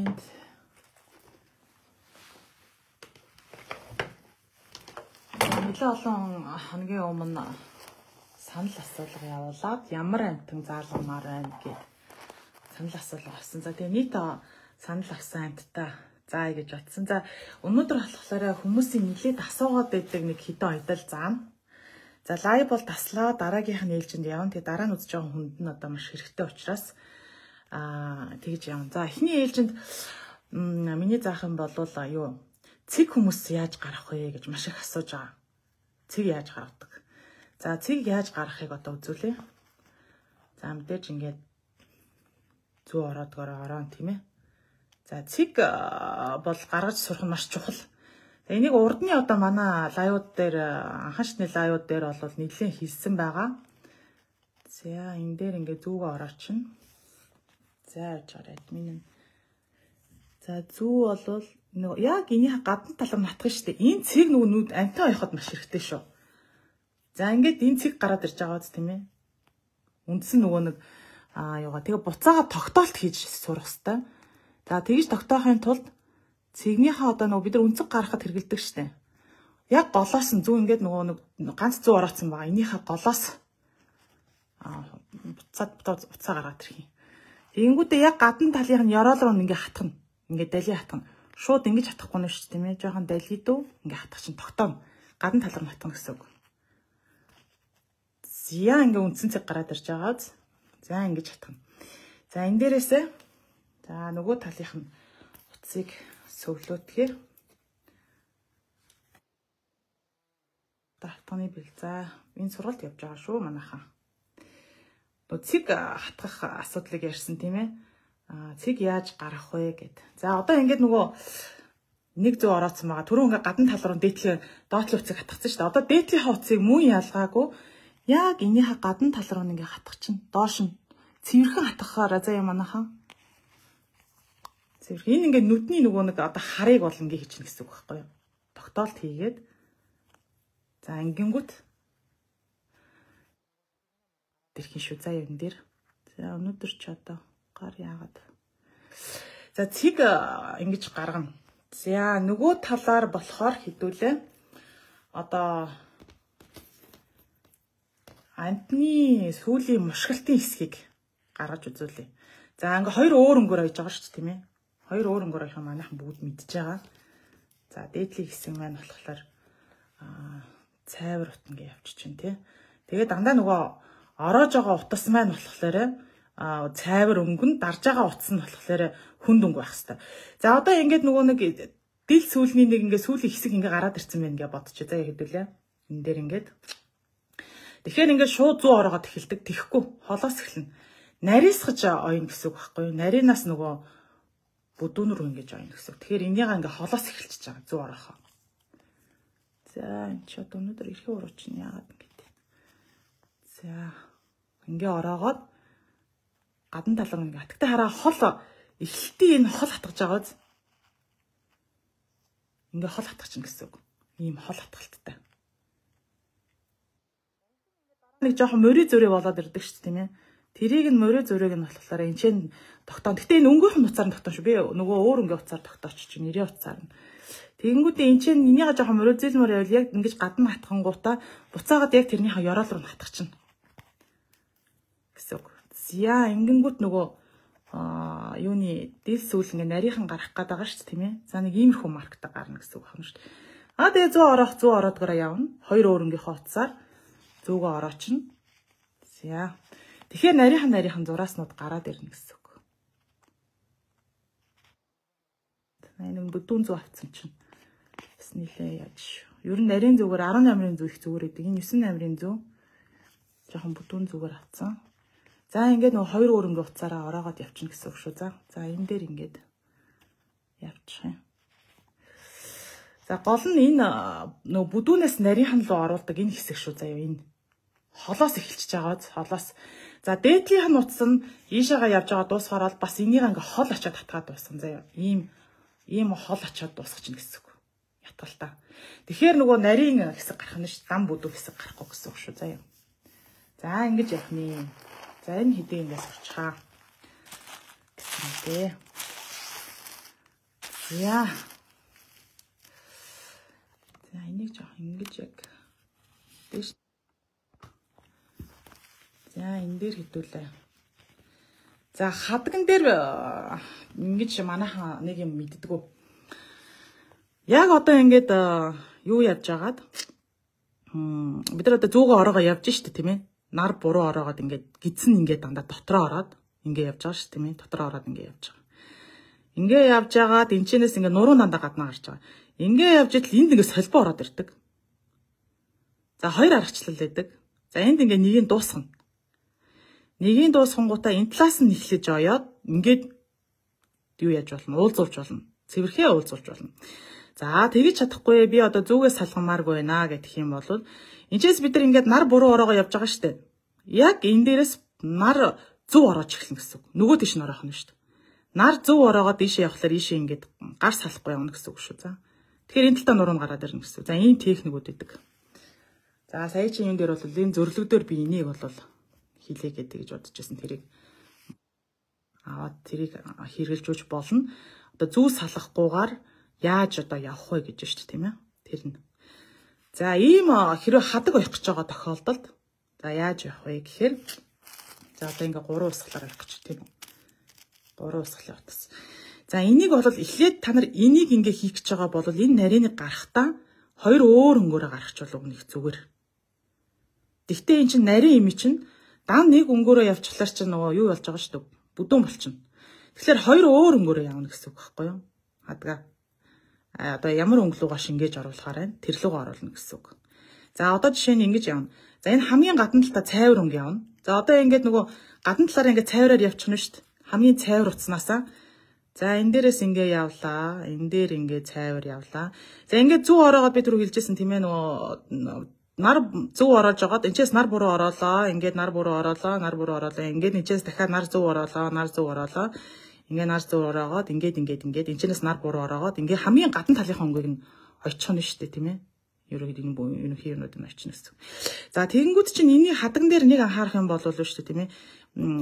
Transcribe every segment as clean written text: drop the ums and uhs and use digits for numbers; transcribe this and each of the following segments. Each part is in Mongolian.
Энд нэлээд олон хоногийн өмнө санал асуулга явуулаад ямар амьтан заалгамаар байна гэд санал асуулга авсан. За тэгээ нийт санал авсан амьтдаа заая гэж бодсон. За өнөөдөр болохоор хүмүүсийн нэлээд асуугаад байдаг нэг хэдэн ойдол заана. За лайв бол таслаа, дараагийнх нь ээлжинд явна. Тэгээ дараа нь үзэж байгаа хүнд нь одоо маш хэрэгтэй учраас тэгж явна. За эхний ээлжинд миний заах юм бол юу цэг хүмүүс яаж гарах вэ гэж маш их асууж байгаа. Цэг яаж гаргадаг? За цэг яаж гаргахыг одоо үзүүлье. За мэдээж ингээд зүү ороодгоороо ороон тийм ээ. За цэг бол гаргаж сурах нь маш чухал. За энийг урдны одоо манай лайвууд дээр анхан шатны лайвууд дээр бол нэлээд хэлсэн байгаа. За энэ дээр ингээд зүүгээ ороочно. За явж байгаа админ нь. За зүү бол нөгөө яг энийхээ гадна талаар натах шүү дээ. Энэ цэг нөгөө нүд амтаа оёход маш хэрэгтэй шүү. За ингээд энэ цэг гараад ирж байгаа биз тийм ээ. Үндсэн нөгөө нэг юугаа тэгээ буцаага тогтоолт хийж сурах хэрэгтэй. За тэгж тогтоохын тулд цэгнийхээ одоо нөгөө бид нар үнцэг гаргахад хэрэгэлдэг шүү дээ. Яг голоос нь зүү ингээд нөгөө нэг ганц зүү ороодсон байгаа. Энийхээ голоос буцаа гаргаад ирэх юм. Тэгэнгүүтээ яг гадна талынх нь ёроол руу ингээ хатгана. Ингээ дали хатгана. Шууд ингэж хатахгүй нь шүү дээ, тийм ээ. Жохон далидүү ингээ хатгах чинь тогтооно. Гадна тал руу хатгана гэсэн үг. За ингээ үндсэн цэг гараад ирж байгааз. За ингэж хатгана. За энэ дээрээсээ за нөгөө талынх нь утсыг сөвлөөтгөө. Давтганы бэл. За энэ сургалт явж байгаа шүү манайхаа. Цэг хатгах асуудлыг ярьсан тийм ээ. Цэг яаж гаргах вэ гэд. За одоо ингээд нөгөө нэг зүү ороодсон байгаа. Түрүү ингээд гадна тал руу дээдлийн доотлын утсыг хатгацсан шүү дээ. Одоо дээдлийнхаа утсыг мөн ялгаагүй яг энийхээ гадна тал руу ингээд хатгах чинь доош нь цэвэрхэн хатгахаараа заа манайхаа. Цэвэрхэн. Энэ ингээд нүдний нөгөө нэг одоо харыг бол ингээд хийчихнэ гэсэн үг байхгүй юу? Тогтоолт хийгээд за ингэнгүүт тэрхэн шүү заа юм дээр. За өнөөдөр ч одоо гар яагаад. За цэг ингэж гаргана. За нөгөө талаар болохоор хэдүүлээ. Одоо амтны сүүлийн мушгалтын хэсгийг гаргаж үзүүлье. За ингээ хоёр өөр өнгөөр ойж байгаа шүү дээ тийм ээ. Хоёр өөр өнгөөр ойх юм манайхан бүгд мэдж байгаа. За дээдлийн хэсэг маань болохоор цайвар ут ингээ явчих чинь тий. Тэгээ дандаа нөгөө ороож байгаа утас маань болохоор цайвар өнгө нь дарж байгаа утас нь болохоор хүнд өнгө байх хэвээр. За одоо ингээд нөгөө нэг дил сүүлний нэг ингээд сүүлийн хэсэг ингээд гараад ирсэн байна гэж бодчих. За хэдүүлээ. Энэ дээр ингээд. Тэгэхээр ингээд шууд зүү ороогоод эхэлдэг. Тэхгүй холоос эхэлнэ. Нарийсгаж оёно гэсэн үг байхгүй юу? Нарийнаас нөгөө бүдүүн рүү ингэж оёно гэсэн үг. Тэгэхээр энийгээ ингээд холоос эхэлчихэж байгаа зүү ороохоо. За энэ ч одоо өнөөдөр эрхийн уруу чинь яагаад ингэж. За ингээ ороогоод гадна тал руу ингээ. Тэгтээ хараа хол эхлэлтийн энэ хол хатгаж байгааз. Ингээ хол хатгах чинь гэсэн үг. Ийм хол хатгалттай. Нэг жоохон морий зүрээ болоод ирдэг шүү дээ тийм ээ. Тэрийг нь морий зүрээг нь болохоор энэ ч тогтоон. Тэгтээ энэ өнгөөх нь утсаар нь тогтоон шүү. Би нөгөө өөр өнгийн утсаар тогтооч чинь нэрийн утсаар нь. Тэгэнгүүтээ энэ ч энийгээ жоохон морий зэлмөр явал яг ингэж гадна хатгангуудаа буцаагаад яг тэрнийхээ ёроол руу хатгах чинь гэсэн үг. За ингэнгүүт нөгөө юуны дил сүүл ингээ нарийнхан гарах гээд байгаа шүү дээ тийм ээ. За нэг иймэрхүү марктай гарна гэсэн үг байна шүү дээ. Тэгээ зүү ороох зүү ороодгоороо явна. Хоёр өөр өнгийнхөө утсаар зүүгөө ороочно. За. Тэгэхээр нарийнхан зурааснууд гараад ирнэ гэсэн үг. Энэ бүдүүн зүү авцсан чинь бас нилээ яаж. Ер нь нарийн зүгээр 18-ын зүү их зүгээр гэдэг. Энэ 9-ын зүү жоохон бүдүүн зүгээр авцсан. За ингээд нөгөө хоёр өөр ингээ утсаараа ороогоод явчихна гэсэн үг шүү. За. За энэ дээр ингээд явчих юм. За гол нь энэ нөгөө бүдүүнээс нарийнхан руу оруулдаг энэ хэсэг шүү заяа энэ. Холоос эхэлчихэж байгааз холоос. За дээдлийнх нь утас нь ийшээгээ явж байгаа дуусахаар бол бас энийг ингээ хол очиад хатгаад дуусган заяа. Ийм хол очиад дуусгах чинь гэсэн үг. Ятгалтаа. Тэгэхээр нөгөө нарийн хэсэг гарах нь шүү. Дам бүдүү хэсэг гарахгүй гэсэн үг шүү заяа. За ингэж явах нэ. За энэ хэдий ингээс сурчхаа гэсэн үү. За. За энийг жоох ингэж яг дээш. За энэ дээр хэдүүлээ. За хадган дээр ингэж манайхан нэг юм мэддэггүй. Яг одоо ингээд юу явж байгаад бид нар одоо зүүгөө ороогоо явж штэ тийм ээ. Нар буруу ороогоод ингээд гидсэн ингээд дандаа дотроо ороод ингээ явж байгаа ш тийм ээ. Дотроо ороод ингээ явж байгаа. Ингээ явж байгаад энэчнээс ингээ нуруу дандаа гаднаа гарч байгаа. Ингээ явж идэл энд ингээ солбоо ороод ирдэг. За хоёр аргачлал байдаг. За энд ингээ нэгийг дуусгана. Нэгийг дуусгангуудаа энэ талаас нь эхлэж оёод ингээд юу яаж болно? Уулзуулж болно. Цэвэрхээ уулзуулж болно. За тэгэж чадахгүй би одоо зүгээс салгамааргүй байна гэх юм бол энэчээс бид нар ингээд нар буруу ороогоо явж байгаа штэ. Яг энэ дээрээс нар зөв ороож эхэлнэ гэсэн үг. Нөгөө тийш нь ороох нь штэ. Нар зөв ороогоо дийшээ явхлаар ийшээ ингээд гар салахгүй явна гэсэн үг шүү. За. Тэгэхээр энэ талтаа нуруу нь гараад ирнэ гэсэн үг. За ийм техникүүд өгдөг. За сая чи юм дээр бол энэ зөрлөг дээр би энийг бол хилээ гэдэг гэж бодож байсан. Тэрийг аваад тэрийг хэрэгжилж болно. Одоо зүү салахгүйгээр яаж одоо явах вэ гэж шүү дээ, тийм ээ. Тэр нь. За ийм хэрвээ хадаг оих гэж байгаа тохиолдолд за яаж явах вэ гэхээр за одоо ингээ 3 усгалаар оих гэж тийм үү. 3 усгалын утас. За энийг бол эхлээд та нар энийг ингээ хийх гэж байгаа бол энэ нарийныг гарахдаа хоёр өөр өнгөөрөө гаргах болов нэг зүгээр. Тэгтээ эн чинь нарийн ими чинь дан нэг өнгөөрөө явчихлаар чинь нөгөө юу болж байгаа шүү дээ. Бүдүүн болчихно. Тэгэхээр хоёр өөр өнгөөрөө явна гэсэн үг байхгүй юу? Хадгаа. Одоо ямар өнгө лугаа шингээж оруулахаар байна? Тэр лугаа оруулна гэсэн үг. За одоо жишээ нь ингэж явна. За энэ хамгийн гадна талдаа цайвар өнгө явна. За одоо ингээд нөгөө гадна талаараа ингээд цайвараар явчихна шүү дээ. Хамгийн цайвар утаснаасаа за энэ дээрээс ингээ явлаа. Энэ дээр ингээ цайвар явлаа. За ингээд зүг ороогоод би түрүү хэлжсэн тийм ээ нөгөө нар зөв ороож байгаад энэчээс нар буруу ороолоо. Ингээд нар буруу ороолоо, нар буруу ороолоо. Ингээд энэчээс дахиад нар зөв ороолоо, нар зөв ороолоо. Ингээ нар зөв ороогоод ингээд ингээд ингээд энэчнээс нар буруу ороогоод ингээ хамгийн гадна талынхаа өнгийг нь очих нь шүү дээ тийм ээ. Ерөнхийдөө энэ ерөнхий юмнууд нь очно гэсэн. За тэгэнгүүт чинь энийг хадагн дээр нэг анхаарах юм бол шүү дээ тийм ээ.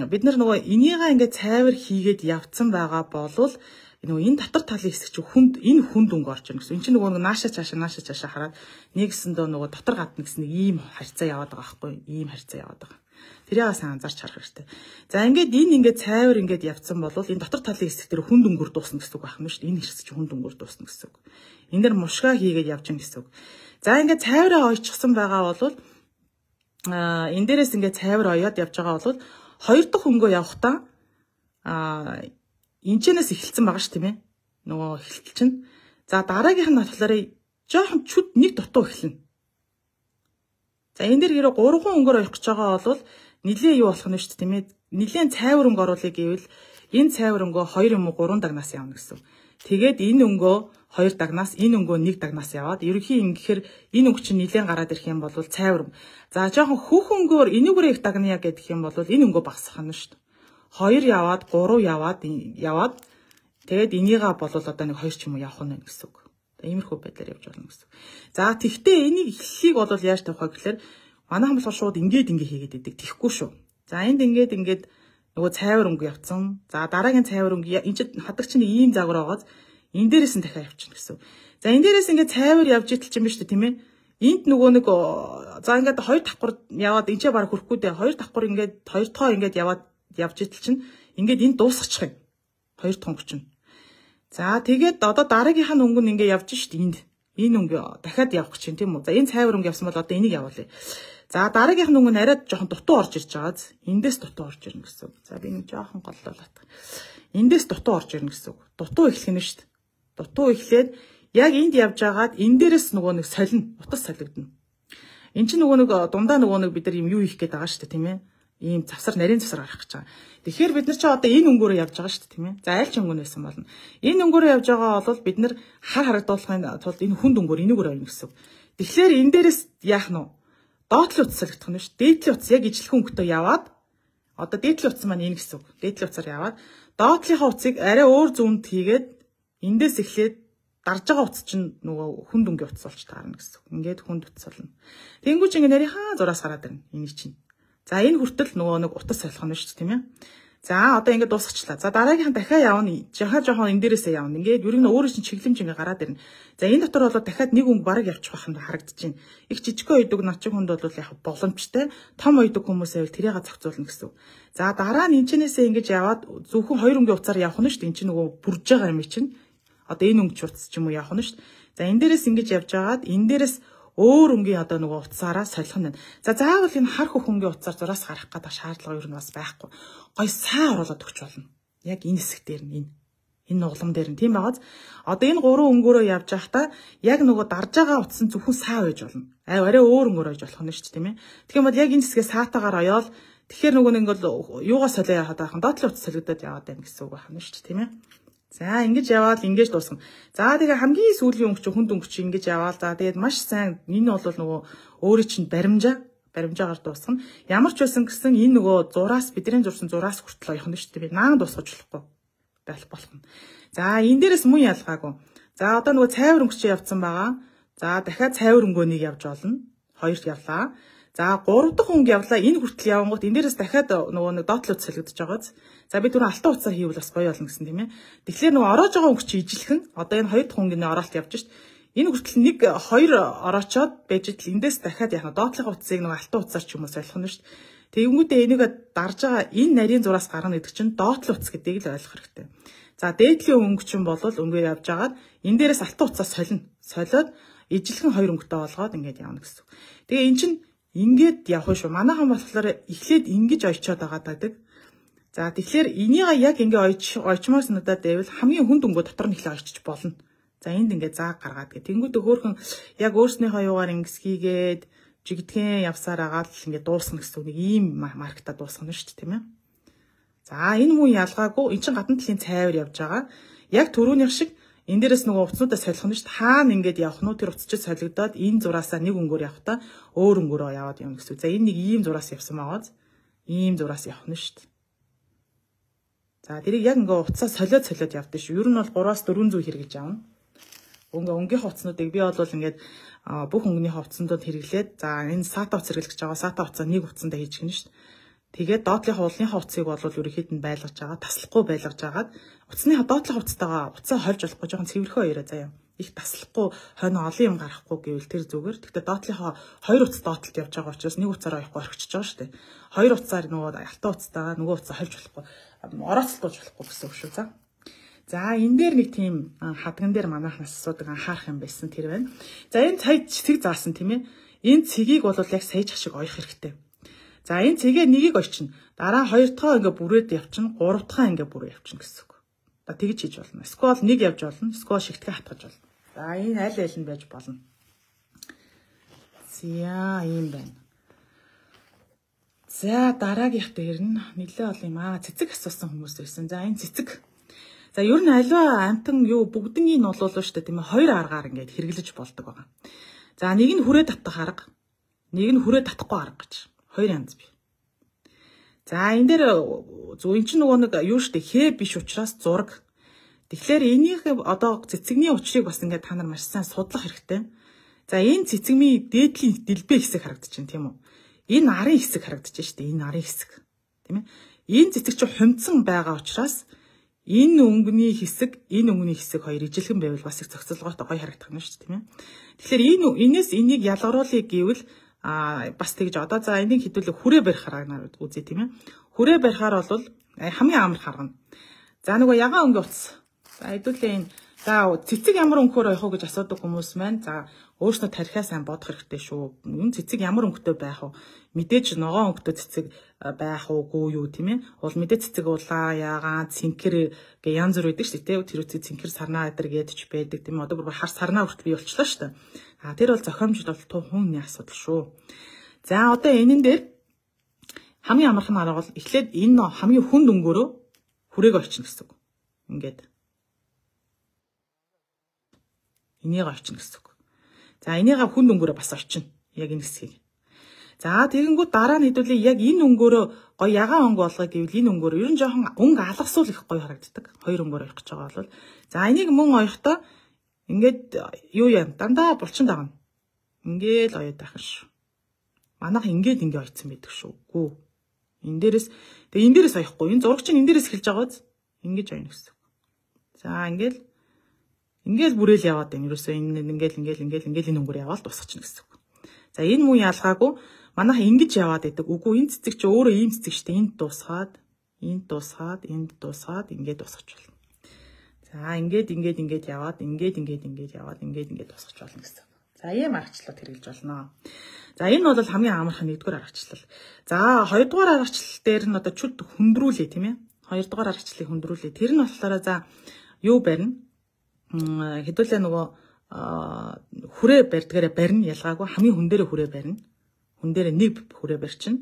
Бид нар нөгөө энийгээ ингээ цайвар хийгээд явцсан байгаа болвол нөгөө энэ дотор талын хэсэг чинь хүнд энэ хүнд өнгө орж ирнэ гэсэн. Энд чинь нөгөө нааша цаашаа хараад нэгсэндөө нөгөө дотор гадна гэсэн нэг ийм харьцаа яваад байгаа байхгүй юу? Ийм харьцаа яваад байгаа. Тэрийг сайн анзаарч харах хэрэгтэй. За ингээд энэ ингээд цайвар ингээд явцсан бол энэ дотор талын хэсэг дээр хүнд өнгөөр дуусна гэсэн үг байх нь шүү дээ. Энэ хэсэг чинь хүнд өнгөөр дуусна гэсэн үг. Энэ дэр мушгаа хийгээд явж гин гэсэн үг. За ингээд цайвараа ойчихсан байгаа бол энэ дээрээс ингээд цайвар оёод явж байгаа бол хоёр дахь өнгөө явахдаа энэчнээс эхэлсэн байгаа ш тийм ээ. Нөгөө эхэлтэл чинь. За дараагийнх нь болохоор жоохон чүд нэг дутуу эхэлнэ. За энэ дээр хэрэг 3 өнгөөр оёх гэж байгаа бол нилээ юу болох нь шүү дээ тийм ээ. Нилээн цайвар өнгө оруулъя гэвэл энэ цайвар өнгөө 2 юм уу 3 дагнаас явна гэсэн. Тэгээд энэ өнгөө 2 дагнаас энэ өнгөө 1 дагнаас яваад ерөнхий ингэхээр энэ өнгө чинь нилээн гараад ирэх юм бол цайвар. За жоохон хөх өнгөөр энүүгээрээ их дагная гэдэг юм бол энэ өнгөө багасгах нь шүү дээ. 2 яваад 3 яваад тэгээд энийгээ бол одоо нэг 2 ч юм уу явах нь гэсэн үг. Иймэрхүү байдлаар явж болно гэсэн. За тэгтээ энийг эхлэлийг бол яаж тавих вэ гэхээр манайхан болохоор шууд ингээд ингээ хийгээд идэг. Тэхгүй шүү. За энд ингээд ингээд нөгөө цайвар өнгө явцсан. За дараагийн цайвар өнгө энэ чинь хадаг чинь ийм загвар байгааз энэ дээрээс нь дахиад явчихна гэсэн. За энэ дээрээс ингээд цайвар явж идэл чинь биш үү тийм ээ. Энд нөгөө нэг за ингээд хоёр давхар яваад энэ ч баг хүрэхгүй дээ. Хоёр давхар ингээд хоёр тоо ингээд яваад явж идэл чинь ингээд энд дуусгачих юм. Хоёр дахь өнгө чинь. За тэгээд одоо дараагийнх нь өнгө нь ингээ явж шít энд. Энэ өнгө дахиад явах гэж чинь тийм үү. За энэ цайвар өнгө явсан бол одоо энийг явуулъя. За дараагийнх нь өнгө нь арай жоохон дутуу орж ирж байгааз. Эндээс дутуу орж ирнэ гэсэн үг. За би нэг жоохон голлуулаад. Эндээс дутуу орж ирнэ гэсэн үг. Дутуу эхлэх нь шít. Дутуу эхлээд яг энд явж байгаад энэ дээрээс нөгөө нэг солино. Утас солигдно. Энд чинь нөгөө нэг дундаа нөгөө нэг бид нар юм юу хийх гээд байгаа шүү дээ тийм ээ. Ийм завсар нарийн завсар гарах гэж байгаа. Тэгэхээр бид нар чи одоо энэ өнгөөрөө явж байгаа шүү дээ тийм ээ. За аль ч өнгө нь байсан болно. Энэ өнгөөрөө явж байгаа бол бид нар хар харагдуулахын тулд энэ хүнд өнгөөр энэгээр оёно гэсэн үг. Тэгэхээр энэ дээрээс яах нь вэ? Доотлын утас солигдох нь шүү. Дээдлийн утас яг ижлэхэн өнгөтөө яваад одоо дээдлийн утас маань энэ гэсэн үг. Дээдлийн утсаар яваад доотлынхаа утсыг арай өөр зүүнд хийгээд эндээс эхлээд дарж байгаа утас чинь нөгөө хүнд өнгийн утас болж таарна гэсэн үг. Ингээд хүнд утас болно. Тэнгүүч ингээ нарийнхаа зураас гараад ирнэ. Энийг чинь. За энэ хүртэл нөгөө нэг утас солих нь шүү дээ тийм ээ. За одоо ингээд дуусгачлаа. За дараагийнх нь дахиад явна. Жоохон энэ дээрээсээ явна. Ингээд ер нь өөрөө чинь чиглэмж ингээд гараад ирнэ. За энэ дотор бол дахиад нэг өнгө бараг явчих байх нь харагдаж байна. Их жижигхэн ойдог над шиг хүнд бол яг боломжтой. Том ойдог хүмүүс байвал тэрийг зохицуулна гэсэн үг. За дараа нь энэчнээсээ ингэж яваад зөвхөн хоёр өнгийн утсаар явах нь шүү дээ. Энд чинь нөгөө бүрж байгаа юм чинь. Одоо энэ өнгө утас ч юм уу явах нь шүү дээ. За энэ дээрээс ингэж явж байгаад энэ дээрээс өөр өнгийн одоо нөгөө утсаараа солих нь байна. За заавал энэ хар хөх өнгийн утсаар зураас гарах гэдэг шаардлага ер нь бас байхгүй. Гой саа оруулаад өгч болно. Яг энэ хэсэг дээр нь энэ нуглам дээр нь тийм байгааз. Одоо энэ гурван өнгөөрөө явж байхдаа яг нөгөө дарж байгаа утас нь зөвхөн саа байж болно. Арай өөр өнгөөр байж болох нь шүү дээ, тийм ээ. Тэгэх юм бол яг энэ хэсгээ саатаагаар оёол тэгэхээр нөгөө нэг ингээл юугаа солио яхад байх нь доотлын утас солигдоод яваад байна гэсэн үг байна шүү дээ, тийм ээ. За ингэж яваал ингэж дуусгана. За тэгээ хамгийн сүүлийн өнгө чи хүнд өнгө чи ингэж яваал. За тэгээд маш сайн энэ бол нөгөө өөрийн чинь баримжаагаар дуусгана. Ямар ч байсан гэсэн энэ нөгөө зураас бидний зурсан зураас хүртэл оёх нь шүү дээ. Би наан дуусгаж болохгүй байх болох нь. За энэ дээрээс мөн ялгаагүй. За одоо нөгөө цайвар өнгө чи явцсан байгаа. За дахиад цайвар өнгөөнийг явж олно. Хоёрт явлаа. За гурав дахь өнгө явлаа. Энэ хүртэл явангууд энэ дээрээс дахиад нөгөө нэг доотлол солигдож байгааз. За би түрүү алтан утсаар хийвэл бас гоё болно гэсэн тийм ээ. Тэгэхээр нөгөө ороож байгаа өнгө чи ижилхэн. Одоо энэ хоёр дахь өнгөний ороолт явж шít. Энэ хүртэл нэг хоёр ороочоод байж идэл эндээс дахиад яах нь доотлын утсыг нөгөө алтан утсаар ч юм уу солих нь шít. Тэгэнгүүтээ энийг дарж байгаа энэ нарийн зураас гарна гэдэг чинь доотлол утас гэдгийг л ойлгох хэрэгтэй. За дээдлийн өнгө чинь бол өнгөө явж агаад энэ дээрээс алтан утсаа солино. Солиод ижилхэн хоёр өнгөтэй болгоод ингээд явна гэсэн. Тэгээ эн чинь ингээд явах шүү. Манайхан болохоор эхлээд ингэж ойчоод байгаа дадаг. За тэгэхээр энийгээ яг ингээ ойчмоор санагдаад байвал хамгийн хүнд өнгөө дотор нь эхлээ ойчиж болно. За энд ингээ зааг гаргаад гэ. Тэнгүүдээ хөөхөн яг өөрснийхөө юугаар ингэсгийгээд жигдхэн явсаар агаад л ингээ дуусна гэсэн үг. Нэг ийм маркта дуусгана шүү дээ, тийм ээ. За энэ мөн ялгаагүй эн чинь гадна талын цайвар явж байгаа. Яг түрүүнийх шиг энэ дээрээс нөгөө утаснуудаа солих нь шүү дээ. Хаана ингээд явах нь тэр утас чи солигдоод энэ зураасаа нэг өнгөөр явахдаа өөр өнгөөрөө яваад явна гэсэн үг. За энэ нэг ийм зураас явсан байгааз ийм зураас явах нь шүү дээ. За тэрийг яг ингээ утсаа солиод явдсан шүү. Ер нь бол 3-400 хэрэглэж авна. Өнгийнхээ утаснуудыг би бол ингээд бүх өнгөнийхөө утсандууд хэрэглээд за энэ SATA утас хэрэглэж байгаа. SATA утсаа нэг утсандаа хийж гинэ шүү дээ. Тэгээд доотлынхаа уулныхаа утсыг бол ерөнхийд нь байлгаж байгаа, таслахгүй байлгаж агаад утасныхаа доотлох утастайгаа утсаа хольж болохгүй жоохон цэвэрхэн хоёроо заяа. Их таслахгүй, хойно олон юм гарахгүй гэвэл тэр зүгээр. Гэхдээ доотлынхаа хоёр утас доотлолт явж байгаа учраас нэг утсаараа явахгүй орхичж байгаа шүү дээ. Хоёр утсаар нөгөө алтан утастайгаа нөгөө утсаа хольж болохгүй, орооцолдуулж болохгүй гэсэн үг шүү. За. За энэ дээр нэг тийм хадган дээр манайхнаас асуудаг анхаарах юм байсан тэр байна. За энэ сая цэг заасан тийм ээ. Энэ цэгийг бол яг сая шиг оёх хэрэгтэй. За энэ цэгээ нэгийг ойчно. Дараа хоёр дахь ингээ бүрээд явчихна, гурав дахь ингээ бүрээ явчихна гэсэн үг. За тэгж хийж болно. Эсвэл нэг явж болно, эсвэл шигтгэн хатгаж болно. За энэ аль аль нь байж болно. За ийм байна. За дараагийнх дээр нь нэлээ олон юм цэцэг асуусан хүмүүс байсан. За энэ цэцэг. За ер нь аливаа амтан юу бүгднийг нь болов шүү дээ тийм ээ. Хоёр аргаар ингээд хэрэглэж болдог байгаа. За нэг нь хүрээ татах арга, нэг нь хүрээ татахгүй арга гэж. Хоёр янз бий. За энэ дээр зөв эн чинь нөгөө нэг юу штэ хээ биш учраас зураг. Тэгэхээр энийх одоо цэцэгний учрыг бас ингээд та нар маш сайн судлах хэрэгтэй. За энэ цэцэгний дээдлийн дэлбэ хэсэг харагдаж байна тийм үү? Энэ арын хэсэг харагдаж байна штэ. Энэ арын хэсэг. Тийм ээ. Энэ цэцэг чинь хумцсан байгаа учраас энэ өнгөний хэсэг, энэ өнгөний хэсэг хоёр ижилхэн байвал бас их зохицолгоотой гоё харагдах нь шүү дээ, тийм ээ. Тэгэхээр энэ энэс энийг ялгаруулъя гэвэл бас тэгж одоо за энийг хэдүүлээ хүрээ барих аргаар үзье, тийм ээ. Хүрээ барихаар бол хамгийн амар арга нь. За нөгөө ягаан өнгө утас. За хэдүүлээ энэ за цэцэг ямар өнгөөр ойх уу гэж асуудаг хүмүүс маань за өөрснөө тархиа сайн бодох хэрэгтэй шүү. Энэ цэцэг ямар өнгөтэй байх вэ? Мэдээж ногоон өнгөтэй цэцэг байх уугүй юу, тийм ээ. Уул мэдээ цэцэг улаа, ягаан, цэнхэр гэ янз бүр байдаг шүү дээ. Тэр үцэг цэнхэр сарнаа эдэр гэдэж байдаг, тийм ээ. Одоо бүр хар сарнаа хүртэл бий болчлоо шүү дээ. Тэр бол зохиомжтой бол тух хүний асуудал шүү. За одоо энэн дээр хамгийн амархан арга бол эхлээд энэ хамгийн хүнд өнгөөрөө хүрээг орчно гэсэн үг. Ингээд энийг орчно гэсэн үг. За энийгээ хүнд өнгөөрөө бас орчно. Яг энэ хэсгийг. За тэгэнгүүт дараа нь хэдүүлээ яг энэ өнгөөрөө гоё ягаан өнгө болгоё гэвэл энэ өнгөөр ер нь жоохон өнгө алгасуул их гоё харагддаг. Хоёр өнгөөр оёх гэж байгаа бол за энийг мөн оёхдоо ингээд юу яа дандаа булчин дагна. Ингээд оёод байх шүү. Манайх ингээд ингээ оёцсон байдаг шүү. Гүү. Энэ дээрээс тэгээ энэ дээрээс оёхгүй. Энэ зураг чинь энэ дээрээс эхэлж байгаа биз? Ингэж оёно гэсэн. За ингээл ингээл бүрээл яваад байна. Ерөөсөө энэ ингээл ингээл ингээл ингээл энэ өнгөөр яваал дуусгачихна гэсэн үг. За энэ мөн ялгаагүй манайха ингэж яваад байдаг. Үгүй энэ цэцэг чи өөрөө ийм цэцэг штэ. Энд дуусгаад, энд дуусгаад, энд дуусгаад ингээд дуусгах болно. За ингээд ингээд ингээд яваад ингээд ингээд ингээд яваад ингээд ингээд дуусгах болно гэсэн. За ийм аргачлалууд хэрэглэж болно. За энэ бол хамгийн амархан нэгдүгээр аргачлал. За хоёрдугаар аргачлал дээр нь одоо чүд хүндрүүлээ тийм ээ. Хоёрдугаар аргачлалыг хүндрүүлээ. Тэр нь болохоор за юу барина? Хэдүүлээ нөгөө хүрээ барьдгаараа барина ялгаагүй хамгийн хүн дээрээ хүрээ барина. Хүн дээрээ нэг хүрээ барьчихна.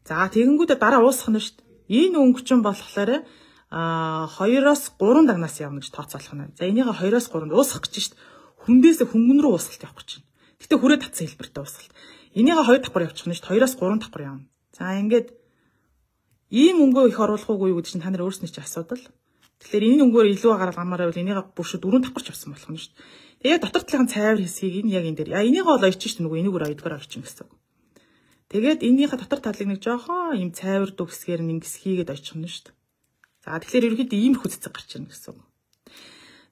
За тэгэнгүүтээ дараа уусгах нь шүү дээ. Энэ өнгө чинь болохоор 2-оос 3 дагнаас явна гэж тооцоолох нь. За энийгээ 2-оос 3 уусгах гэж шүү дээ. Хүндээсээ хөнгөн рүү уусгалт явах гэж байна. Гэтэ хүрээ татсан хэлбэртэй уусгалт. Энийгээ 2 давхар явчих нь шүү дээ. 2-оос 3 давхар явна. За ингээд ийм өнгөө их оруулах уугүй юу гэдэг чинь та нар өөрснөө чи асуудал. Тэгэхээр энэ өнгөөр илүү гаргамаар байвал энийгээ бүр шүү 4 давхар ч явсан болох нь шүү дээ. Тэгээ дотор талын цайвар хэсгийг энэ яг энэ дээр. Энийгээ бол ойчих шүү дээ. Нөгөө энийг өөр хоёрдугаар ойчих гэсэн үг. Тэгээд энийхээ дотор талыг нэг жоохон ийм цайвар дүү хэсгээр нь ингэс хийгээд ойчих нь шүү дээ. За тэгэхээр ерөнхийдөө иймэрхүү цэцэг гарч ирнэ гэсэн үг.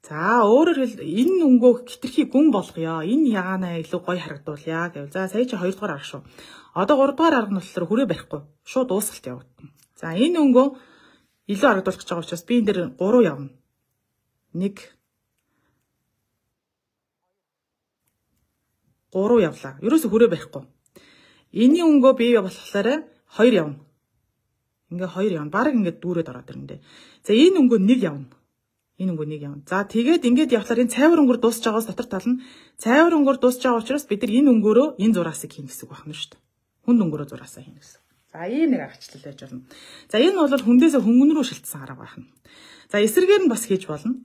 За өөрөөр хэл энэ өнгөө хитрхи гүн болгоё. Энэ ягаанаа илүү гоё харагдуулъя гэвэл за сая чи 2 дугаар арга шүү. Одоо 3 дугаар арга нь болохоор хүрээ барихгүй. Шууд уусгалт явагдана. За энэ өнгөө илүү харагдуулах гэж байгаа учраас би энэ дээр 3 явна. 1 3 явлаа. Ерөөсө хүрээ барихгүй. Энийн өнгөө би болохоор 2 явна. Ингээ 2 явна. Бараг ингээд дүүрээд ороод ирнэ. За энэ өнгөө 1 явна. Энэ өнгөө 1 явна. За тэгээд ингээд явлаар энэ цайвар өнгөөр дуусч байгаас дотор тал нь цайвар өнгөөр дуусч байгаа учраас бид нар энэ өнгөөрөө энэ зураасыг хийнэ гэсэн үг байна шүү дээ. Хүнд өнгөөрөө зураасаа хийнэ гэсэн. За ийм нэг аргачлал байж болно. За энэ бол хүндээсээ хөнгөн рүү шилжсэн арга байна. За эсрэгээр нь бас хийж болно.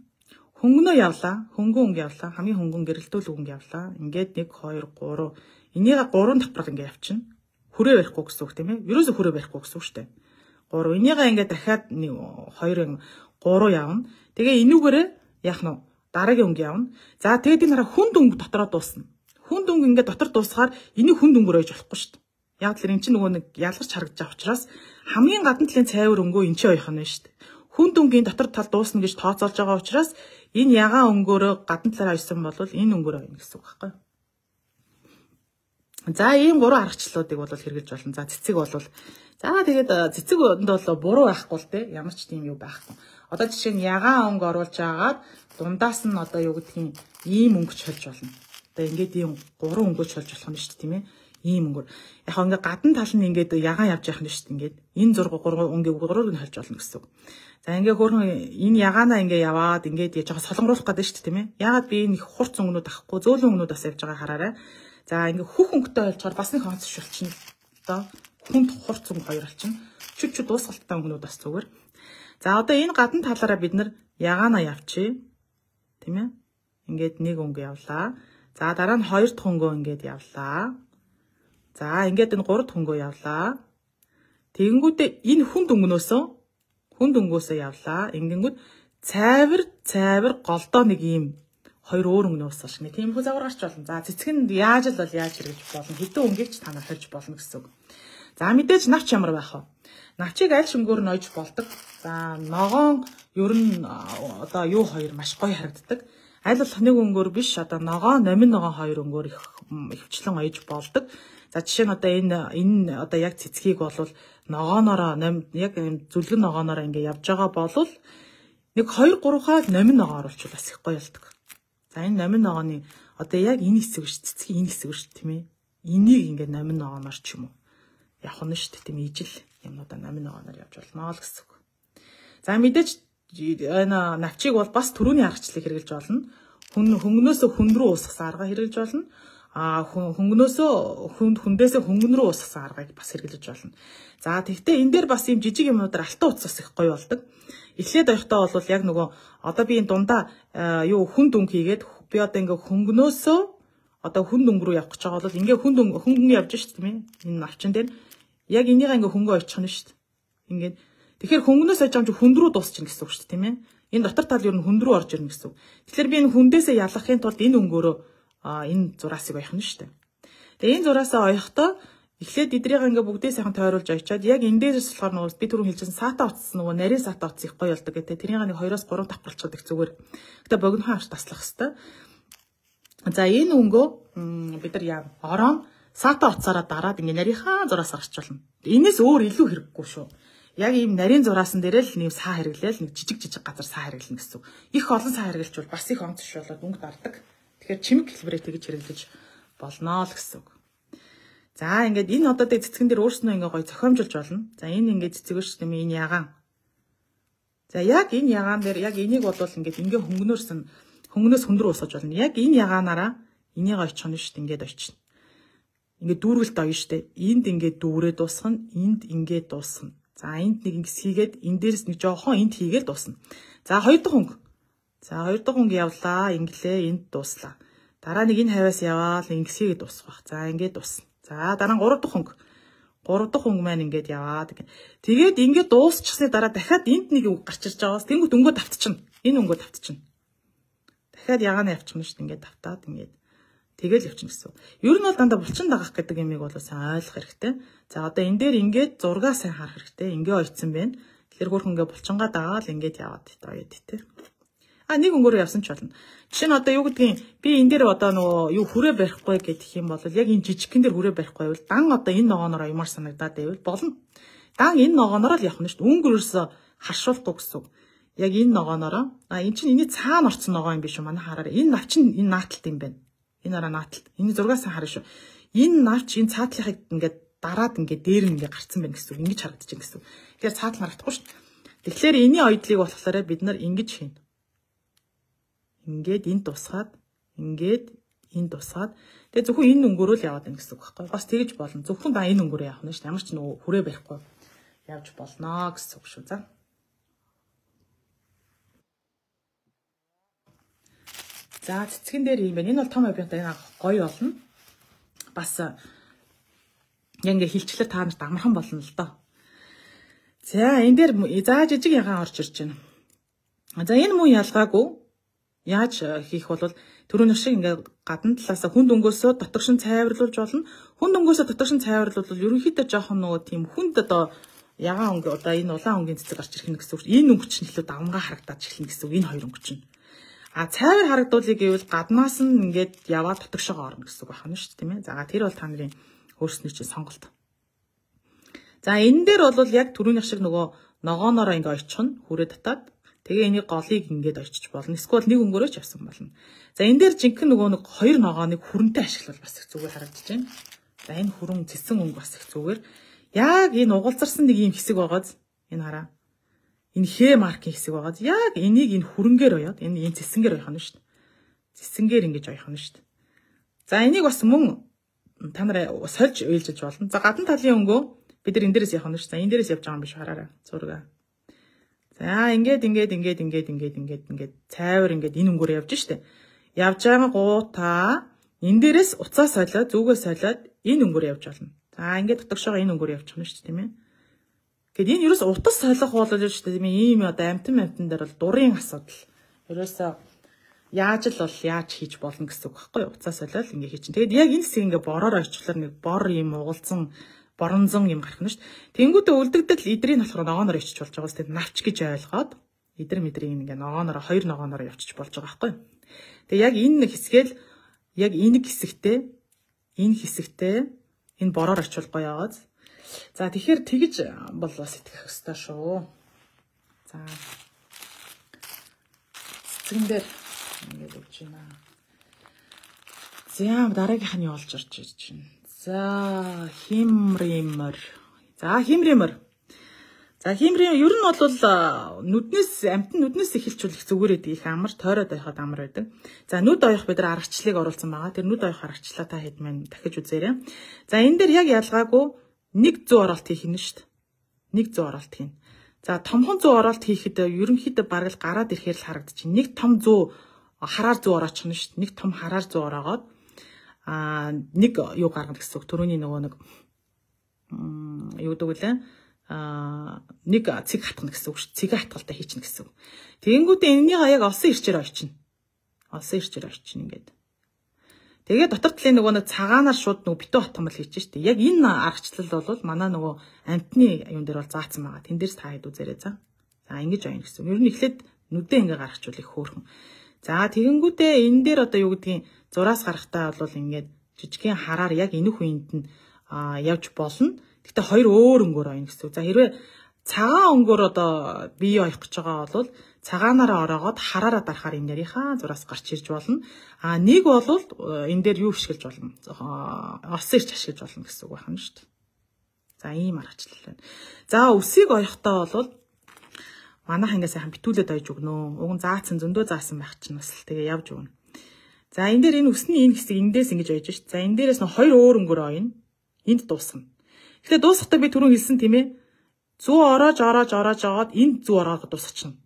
Хөнгөнөө явлаа, хөнгөн өнгө явлаа, хамгийн хөнгөн гэрэлтүүл өнгө явлаа. Ингээд 1 2 3 энийгээ 3 давхарга ингээд явчихна. Хүрээ барихгүй гэсэн үг тийм ээ. Ерөөсө хүрээ барихгүй гэсэн үг шүү дээ. 3 энийгээ ингээд дахиад 1 2 3 явна. Тэгээ энүүгээрээ яах нь дараагийн өнгө явна. За тэгээд энэ хараа хүнд өнгө дотроо дуусна. Хүнд өнгө ингээд дотор дуусахаар энийг хүнд өнгөөр ойж болохгүй шүү дээ. Яг л энэ чинь нөгөө нэг ялгарч харагдаж байгаа учраас хамгийн гадна талын цайвар өнгөө энэ чинь ойх нь шүү дээ. Хүнд өнгийн дотор тал дуусна гэж тооцоолж байгаа учраас энэ ягаан өнгөөрөө гадна талаараа ойсон бол энэ өнгөөрөө ойно гэсэн үг байхгүй. За ийм гурван аргачлалуудыг бол хэрэглэж болно. За цэцэг бол за тэгээд цэцэг өнд бол буруу байхгүй л те ямар ч тийм юу байхгүй. Одоо жишээ нь ягаан өнгө оруулж агаад дундаас нь одоо юу гэдгийг ийм өнгөч хольж болно. Одоо ингээд ийм гурван өнгөч хольж болох нь шүү дээ тийм ээ. Ийм өнгөөр. Яг ингээ гадна тал нь ингээд ягаан явж явах нь шүү дээ. Ингээд энэ 6 3 өнгийг гурвыг нь хольж болно гэсэн үг. За ингээ хөөрхөн энэ ягаанаа ингээ яваад ингээд жоохон солонгоруулах гэдэг шүү дээ тийм ээ. Яагаад би энэ их хурц өнгөнүүд авахгүй зөөлөн өнгөнүүд бас явж байгаа хараарай. За ингээ хөх өнгөтэй олжохоор бас нэг онцш болчихно. Одоо хүнд хурц өнгө хоёр болчихно. Чүт чүт дуусгалттай өнгөнүүд бас зүгээр. За одоо энэ гадна талаараа бид нар ягаанаа явчих. Тийм ээ. Ингээд нэг өнгө явлаа. За дараа нь хоёр дахь өнгөө ингээд явлаа. За ингээд энэ гурав дахь өнгөө явлаа. Тэгэнгүүтээ энэ хүнд өнгөөсөө явлаа. Ингэнгүүт цайвар цайвар голдоо нэг ийм хоёр өөр өнгөнөөс уусгал шинэ. Тийм хүү загвар гарч болно. За цэцэг нь яаж л бол яаж хэрэгж болно. Хэдэн өнгийг ч та нар хольж болно гэсэн үг. За мэдээж навч ямар байх вэ? Навчийг аль шөнгөөр нь ойж болдог. За ногоон ер нь одоо юу хоёр маш гоё харагддаг. Аль болох нэг өнгөөр биш одоо ногоон, номин ногоон хоёр өнгөөр их хвчлэн ойж болдог. За жишээ нь одоо энэ одоо яг цэцгийг бол ногооноороо яг зүлгэн ногооноороо ингээ явж байгаа болвол нэг 2 3 хаа номин ногоон оруулчихвал бас их гоё болдог. За энэ номин ногооны одоо яг энэ хэсэг биш цэцгийн энэ хэсэг биш тийм ээ. Энийг ингээ номин ногооноор ч юм уу явах нь шүү дээ тийм ижил юмнуудаа номин ногооноор явж болно л гэсэн үг. За мэдээж энэ навчийг бол бас түрүүний аргачлалыг хэрэглэж болно. Хөнгөнөөсөө хүн рүү уусгасан арга хэрэглэж болно. А хөнгөнөөсөө хүндээсээ хөнгөн рүү уусгасан аргыг бас хэрэглэж болно. За тэгвэл энэ дээр бас ийм жижиг юмнуудаар алтан утас их гоё болдог. Эхлээд оёхдоо бол яг нөгөө одоо би энэ дундаа юу хүнд өнгө хийгээд би одоо ингээ хөнгөнөөсөө одоо хүнд өнгө рүү явах гэж байгаа бол ингээ хүнд хөнгөн явж шít тийм ээ. Энэ навчин дээр яг энийг ингээ хөнгөө очих нь шít. Ингээд тэгэхээр хөнгөнөөс ойж байгаа юм чи хүнд рүү дуусчихна гэсэн үг шүү дээ тийм ээ. Энэ дотор тал ер нь хүнд рүү орж ирнэ гэсэн үг. Тэгэхээр би энэ хүндээсээ ялгахын тулд энэ өнгөөрөө энэ зураасыг оёх нь шүү дээ. Тэгээ энэ зураасаа оёхдоо Эхлээд эдрийг ингээ бүгдээ сайхан тойруулж очиад яг энэ дээрээс болохоор нөгөө би түрүүн хэлжсэн саата утас нөгөө нарийн саата утас их гоё болдог гэдэг. Тэрийг нэг 2-оос 3 давхарлцдаг их зүгээр. Гэтэ богинохон авч таслах хэвээр. За энэ өнгөө бид нар яа орон саата утсаараа дараад ингээ нарийнхаа зураас гарч болно. Энээс өөр илүү хэрэггүй шүү. Яг ийм нарийн зураасан дээрээ л нэг саа хэрэглээл нэг жижиг жижиг газар саа хэрэглэнэ гэсэн үг. Их олон саа хэрэглэчвэл бас их онц биш болоод өнгө дардаг. Тэгэхээр чимэг хэлбэрээр тэгж хэрэглэж болно л гэсэн үг. За ингээд энэ одоо тэг цэцгэн дээр өөрснөө ингээ гоё зохиомжилж болно. За энэ ингээд цэцэг шүү дээ энэ ягаан. За яг энэ ягаан дээр яг энийг бол ингээд ингээ хөнгөнөөс хөндрөө усгаж болно. Яг энэ ягаанаараа энийг очих нь шүү дээ ингээд очино. Ингээд дүүргэлт оёно шүү дээ. Энд ингээд дүүрээ дуусгана, энд ингээд дуусгана. За энд нэг ингэс хийгээд энэ дээрс нэг жоохон энд хийгээл дуусна. За хоёр дахь өнгө. За хоёр дахь өнгө явлаа, инглээ, энд дууслаа. Дараа нэг энэ хавиас яваал ингэс хийгээд дуусгах. За ингээд дуусна. За дараа нь 3 дахь өнгө. 3 дахь өнгө маань ингээд яваад. Тэгээд ингээд дуусчихсны дараа дахиад энд нэг үг гарч ирж байгаас тэнгүүт өнгөө давтчихна. Энэ өнгөө давтчихна. Дахиад ягаана явчихна шүү дээ. Ингээд давтаад ингээд тэгэл явчихна гэсэн. Ер нь бол дандаа булчин дагах гэдэг юмыг бол сайн ойлгох хэрэгтэй. За одоо энэ дээр ингээд зургаа сайн харах хэрэгтэй. Ингээ ойцсон байна. Тэгэхээр хөөрхөн ингээ булчингаа дагаал ингээд яваад оёд тий. А нэг өнгөөр явсан ч болно. Жишээ нь одоо юу гэдгийг би энэ дээр одоо нөгөө юу хүрээ барихгүй гэх юм бол яг энэ жижигхэн дээр хүрээ барихгүй байвал дан одоо энэ ногооноор оёмоор санагдаад байвал болно. Дан энэ ногооноор л явах нь шүү дээ. Өнгө ерөөсөө харшуулахгүй гэсэн үг. Яг энэ ногооноор а эн чинь энэний цаана орсон ногоон юм биш үү? Манай хараарай. Энэ навч нь энэ нааталт юм байна. Энэ араа нааталт. Энэ зургаас харна шүү. Энэ навч энэ цаатлынхыг ингээд дараад ингээд дээр нь ингээд гарцсан байна гэсэн үг. Ингэж харагдаж байна гэсэн үг. Тэгэхээр цаатал харагдахгүй шүү. Тэгэхээр энэний оёдлыг болохоор бид нар ингэж хийнэ. Ингээд энд тусгаад, ингээд энд тусгаад, тэгээ зөвхөн энэ өнгөөрөө л яваад байна гэсэн үг байхгүй. Бас тэгж болно. Зөвхөн да энэ өнгөөрөө явах нь шүү. Ямар ч нөгөө хүрээ барихгүй явж болно гэсэн үг шүү. За. За цэцгэн дээр юм байна. Энэ бол том объектаа энэ гоё болно. Бас яг ингээ хилчлэр та нарт амархан болно л доо. За энэ дээр за жижиг ягаан орж ирж байна. За энэ мөн ялгаагүй. Яаж хийх бол түрүүнийх шиг ингээ гадна талаасаа хүнд өнгөөсөө дотогшин цайварлуулж болно. Хүнд өнгөөсөө дотогшин цайварлуул ерөнхийдөө жоохон нөгөө тийм хүнд одоо ягаан өнгө одоо энэ улаан өнгийн цэцэг гарч ирэх нь гэсэн үг. Энэ өнгө чинь илүү давмгаа харагдаад эхэлнэ гэсэн үг. Энэ хоёр өнгө чинь. А цайвар харагдуулъя гэвэл гаднаас нь ингээд яваад дотогшоогоо орно гэсэн үг байна шүү дээ, тийм ээ. За тэр бол та нарын өөрсний чинь сонголт. За энэ дээр бол яг түрүүнийх шиг нөгөө ногоонороо ингээ очихно хүрээ татаад тэгээ энийг голыг ингээд очиж болно. Эсвэл нэг өнгөрөө ч явсан болно. За энэ дээр жинхэнэ нөгөө нэг хоёр ногооныг хүрэнтэй ашиглавал бас их зүгээр харагдаж байна. За энэ хүрэн цэсэн өнгө бас их зүгээр. Яг энэ угалзарсан нэг ийм хэсэг байгааз энэ хараа. Энэ хэ маркийн хэсэг байгааз яг энийг энэ хүрэнгээр оёод энэ энэ цэсэнгээр оёх нь шүү дээ. Цэсэнгээр ингэж оёх нь шүү дээ. За энийг бас мөн та нар сольж уйлжиж болно. За гадна талын өнгөө бид нар энэ дээрээс явах нь шүү. За энэ дээрээс явж байгаа юм биш хараарай. Зураг. За ингээд ингээд ингээд ингээд ингээд ингээд ингээд цайвар ингээд энэ өнгөөр явж штэ. Явж байгаа гутаа энэ дээрээс уцаа солиод зүгөө солиод энэ өнгөөр явж болно. За ингээд дотогшоогоо энэ өнгөөр явчих нь шүү дээ, тийм ээ. Тэгэд энэ ерөөс утас солих бол шүү дээ, тийм ээ. Ийм одоо амтан дээр бол дурын асуудал. Ерөөсөө яаж л бол яаж хийж болно гэсэн үг байхгүй юу? Уцаа солиод ингээд хийчин. Тэгэд яг энэ хэсэг ингээд бороор очихлоор нэг бор юм угалзан боронзон юм гарах нь шүү дээ. Тэнгүүтээ үлдэгдэл идрийг болохоор ногооноор ичиж болж байгаа. Тэгээд навч гэж ойлгоод идэр мэдрийг ингээ ногооноор хоёр ногооноор явчих болж байгаа байхгүй юу. Тэгээ яг энэ нэг хэсгээл яг энэ хэсэгтээ энэ бороор очивол гоё яваад. За тэгэхээр тэгж бол бас итгэх ёстой шүү. За цэцгэн дээр ингээд өгч байна. За дараагийнх нь юу болж орж ирж байна. За химримэр. За химримэр. За химрим ер нь бол нүднээс амтан нүднээс эхэлчихвэл их зүгээр байдаг. Их амар тойроод ойход амар байдаг. За нүд ойх бид нар аргачлалыг оруулсан байгаа. Тэр нүд ойх аргачлалаа та хэд маань дахиж үзээрэй. За энэ дээр яг ялгаагүй нэг зүү оролт хийх нь шүү дээ. Нэг зүү оролт хийнэ. За томхон зүү оролт хийхэд ерөнхийдөө бараг л гараад ирэхээр л харагдчих. Нэг том зүү хараар зүү ороочих нь шүү дээ. Нэг том хараар зүү ороогоод а нэг юу гаргана гэсэн үг. Төрөний нөгөө нэг юу гэдэг вүлээ? Нэг цэг хатгана гэсэн үг шүү. Цэгээ хатгалтай хийчихнэ гэсэн үг. Тэгэнгүүтээ энэнийгаа яг олсон ирчээр ойчно. Олсон ирчээр ойчно ингээд. Тэгээд дотор талын нөгөө нэг цагаанаар шууд нөгөө битүү хотгомол хийж штэ. Яг энэ аргачлал бол манай нөгөө амтны юун дээр бол заасан байгаа. Тэн дээрс та хэд үзээрэй за. За ингэж оёно гэсэн. Ер нь эхлээд нүдээ ингээ гаргachвал их хөөрхөн. За тэгэнгүүтээ энэ дээр одоо юу гэдгийг зураас гарахтаа бол ингээд жижигхэн хараар яг энэ хүнд нь явж болно. Гэхдээ хоёр өөр өнгөөр оёно гэсэн. За хэрвээ цагаан өнгөөр одоо бие оёх гэж байгаа бол цагаанаараа ороогоод хараараа дарахаар энэ нарийнхаа зураас гарч ирж болно. А нэг бол энэ дээр юу ашиглаж болно? Орсон ирч ашиглаж болно гэсэн үг байна шүү дээ. За ийм аргачлал байна. За үсийг оёхдоо бол манайх ингээ сайхан битүүлээд ойж өгнө. Уг нь заасан зөндөө заасан байх чинь бас л тэгээ явж өгнө. За энэ дээр энэ үсний энэ хэсэг эндээс ингэж ойж шít. За энэ дээрээс нь хоёр өөр өнгөөр ойно. Энд дуусгана. Гэхдээ дуусгахдаа би түрүүн хэлсэн тийм ээ. Зүү ороож ороож ороож аваад энд зүү ороогоод дуусгачихна.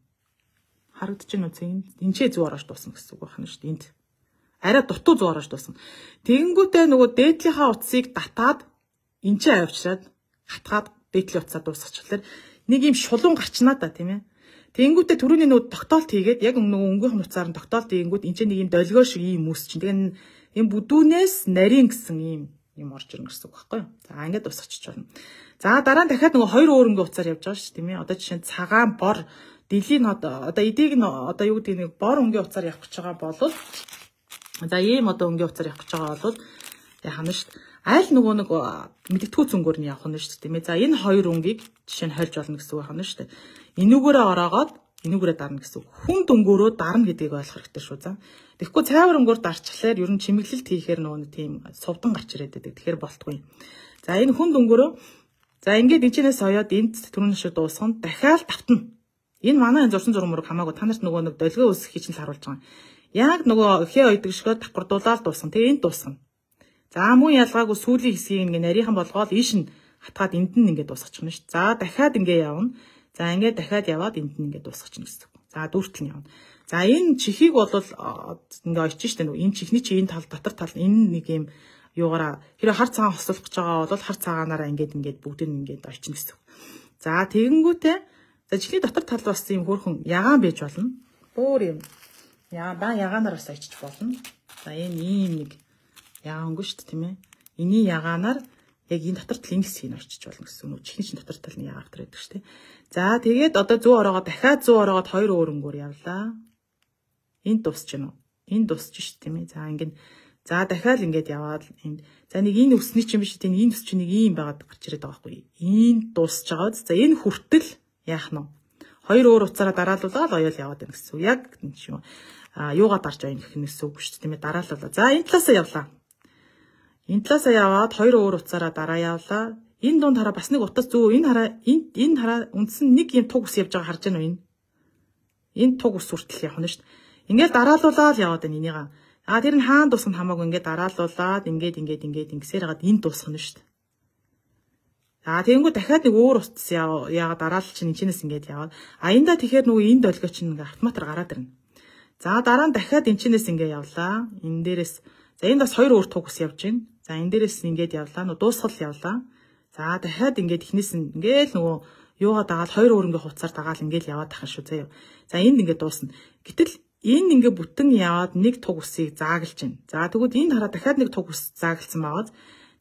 Харагдаж байна уу? Энд ч зүү ороож дуусна гэсэн үг байна шүү дээ. Энд арай дутуу зүү ороож дуусна. Тэгэнгүүтээ нөгөө дээдлийнхаа утсыг татаад энд ч авчираад хатгаад дээдлийн утсаа дуусгачихлаар нэг юм шулуун гарчнаа да тийм ээ. Тэгэнгүүтээ түрүүний нөгөө тогтоолт хийгээд яг нөгөө өнгөөх нуцаар нь тогтоолт хийгэнгүүт энэ ч нэг юм долгио шиг ийм үүс чинь. Тэгээ энэ бүдүүнээс нарийн гэсэн ийм юм орж ирнэ гэсэн үг байхгүй юу? За ингээд дуусгачих болно. За дараа нь дахиад нөгөө хоёр өөр өнгө уцаар явж байгаа шүү тийм ээ. Одоо жишээ нь цагаан бор дэлийн одоо эдийг нь одоо юу гэдэг нэг бор өнгийн уцаар явах гэж байгаа бол за ийм одоо өнгийн уцаар явах гэж байгаа бол яах нь шүү дээ. Аль нөгөө нэг мэдгэдэггүй зөнгөөр нь явах нь шүү дээ тийм ээ. За энэ хоёр өнгийг жишээ нь хольж болно гэсэн үг байна шүү дээ. Энүүгээрээ ороогоод энүүгээрээ дарна гэсэн үг. Хүнд өнгөөрөө дарна гэдгийг ойлгох хэрэгтэй шүү за. Тэгэхгүй цайвар өнгөөр дарчихлаар ер нь чимэглэлт хийхээр нөгөө нэг тийм сувдан гарч ирээд байдаг. Тэгэхээр болтгүй. За энэ хүнд өнгөөрөө за ингээд энэчнээс оёод энд түрүүний шиг дуусгана. Дахиад давтна. Энэ манай энэ зурсан зураг мураг хамаагүй та нарт нөгөө нэг долгио үүсгэхийг чинь л харуулж байгаа. Яг нөгөө хээ ойдог шигээр давхардуулаад дуусгана. Тэгээ энд дуусгана. За мөн ялгаагүй сүүлийн хэсгийг ингээ нарийнхан болгоол ийш нь хатгаад энд нь ингээ дуусгачихна шүү. За дахиад ингээ явна. За ингээ дахиад яваад энд нь ингээ дуусгачихна гэсэн үг. За дүүртэл нь явна. За энэ чихийг бол ингээ ойчих шүү дээ. Энэ чихний чи энэ тал дотор тал энэ нэг юм юугаараа хэрэг хар цагаан хослох гэж байгаа бол хар цагаанаараа ингээд ингээд бүгдийг ингээд ойчно гэсэн үг. За тэгэнгүүтээ за чихний дотор тал бас юм хөөрхөн ягаан байж болно. Өөр юм. Ягаан ягаанаар бас ойчиж болно. За энэ ийм нэг ягаан өнгө шүү дээ тийм ээ. Эний ягаанаар яг энэ дотор тал энэ хэсгийг ойчиж болно гэсэн үг. Чихний чинь дотор тал нь ягаан автар байдаг шүү дээ. За тэгээд одоо зүү ороогоо дахиад зүү ороогоод хоёр өөр өнгөөр явлаа. Энд дуусч гэнэ үү? Энд дуусч шүү дээ тийм ээ. За ингээд за дахиад ингээд яваад энд за нэг энэ өсний чинь биш тийм энэ өс чинь нэг ийм байгаад гарч ирээд байгаа байхгүй. Энд дуусч байгаа. За энэ хүртэл яах нь вэ? Хоёр өөр уцаараа дараалуулаад оёол яваад байна гэсэн үг. Яг энэ чинь юугаа дарж оёно гэх нь гэсэн үг шүү дээ тийм ээ. Дараалуулаа. За энэ талаасаа явлаа. Энэ талаасаа яваад хоёр өөр уцаараа дараа явлаа. Энэ дунд хараа бас нэг утас зүү энэ хараа энэ хараа үндсэн нэг юм туг ус явж байгаа харж байна уу энэ? Энэ туг ус хүртэл явах нь шүү дээ. Ингээд дараалуулаад яваад байна энийгээ. А тэр нь хаан дуусах нь хамаагүй ингээд дараалуулаад ингээд ингээд ингээд ингэсээр хагаад энэ дуусах нь шүү дээ. За тэгэнгүүт дахиад нэг өөр утас яагаад дараалал чинь энэчнээс ингээд яваад а энда тэгэхээр нөгөө энэ долгио чинь ингээд автоматар гараад ирнэ. За дараа нь дахиад энэчнээс ингээд явлаа. Энэ дээрээс за энд бас хоёр өөр туг ус явж байна. За энэ дээрээс ингээд явлаа. Нөгөө дуусгал явлаа. За дахиад ингээд эхнээс нь ингээд нөгөө юугаа дагаад хоёр өөр ингээд хуцаар дагаал ингээд яваад тахan шүү заяа. За энд ингээд дуусна. Гэтэл энэ ингээ бүтэн яваад нэг туг усыг заагалж байна. За тэгвэл энэ хараа дахиад нэг туг ус заагалсан байгааз.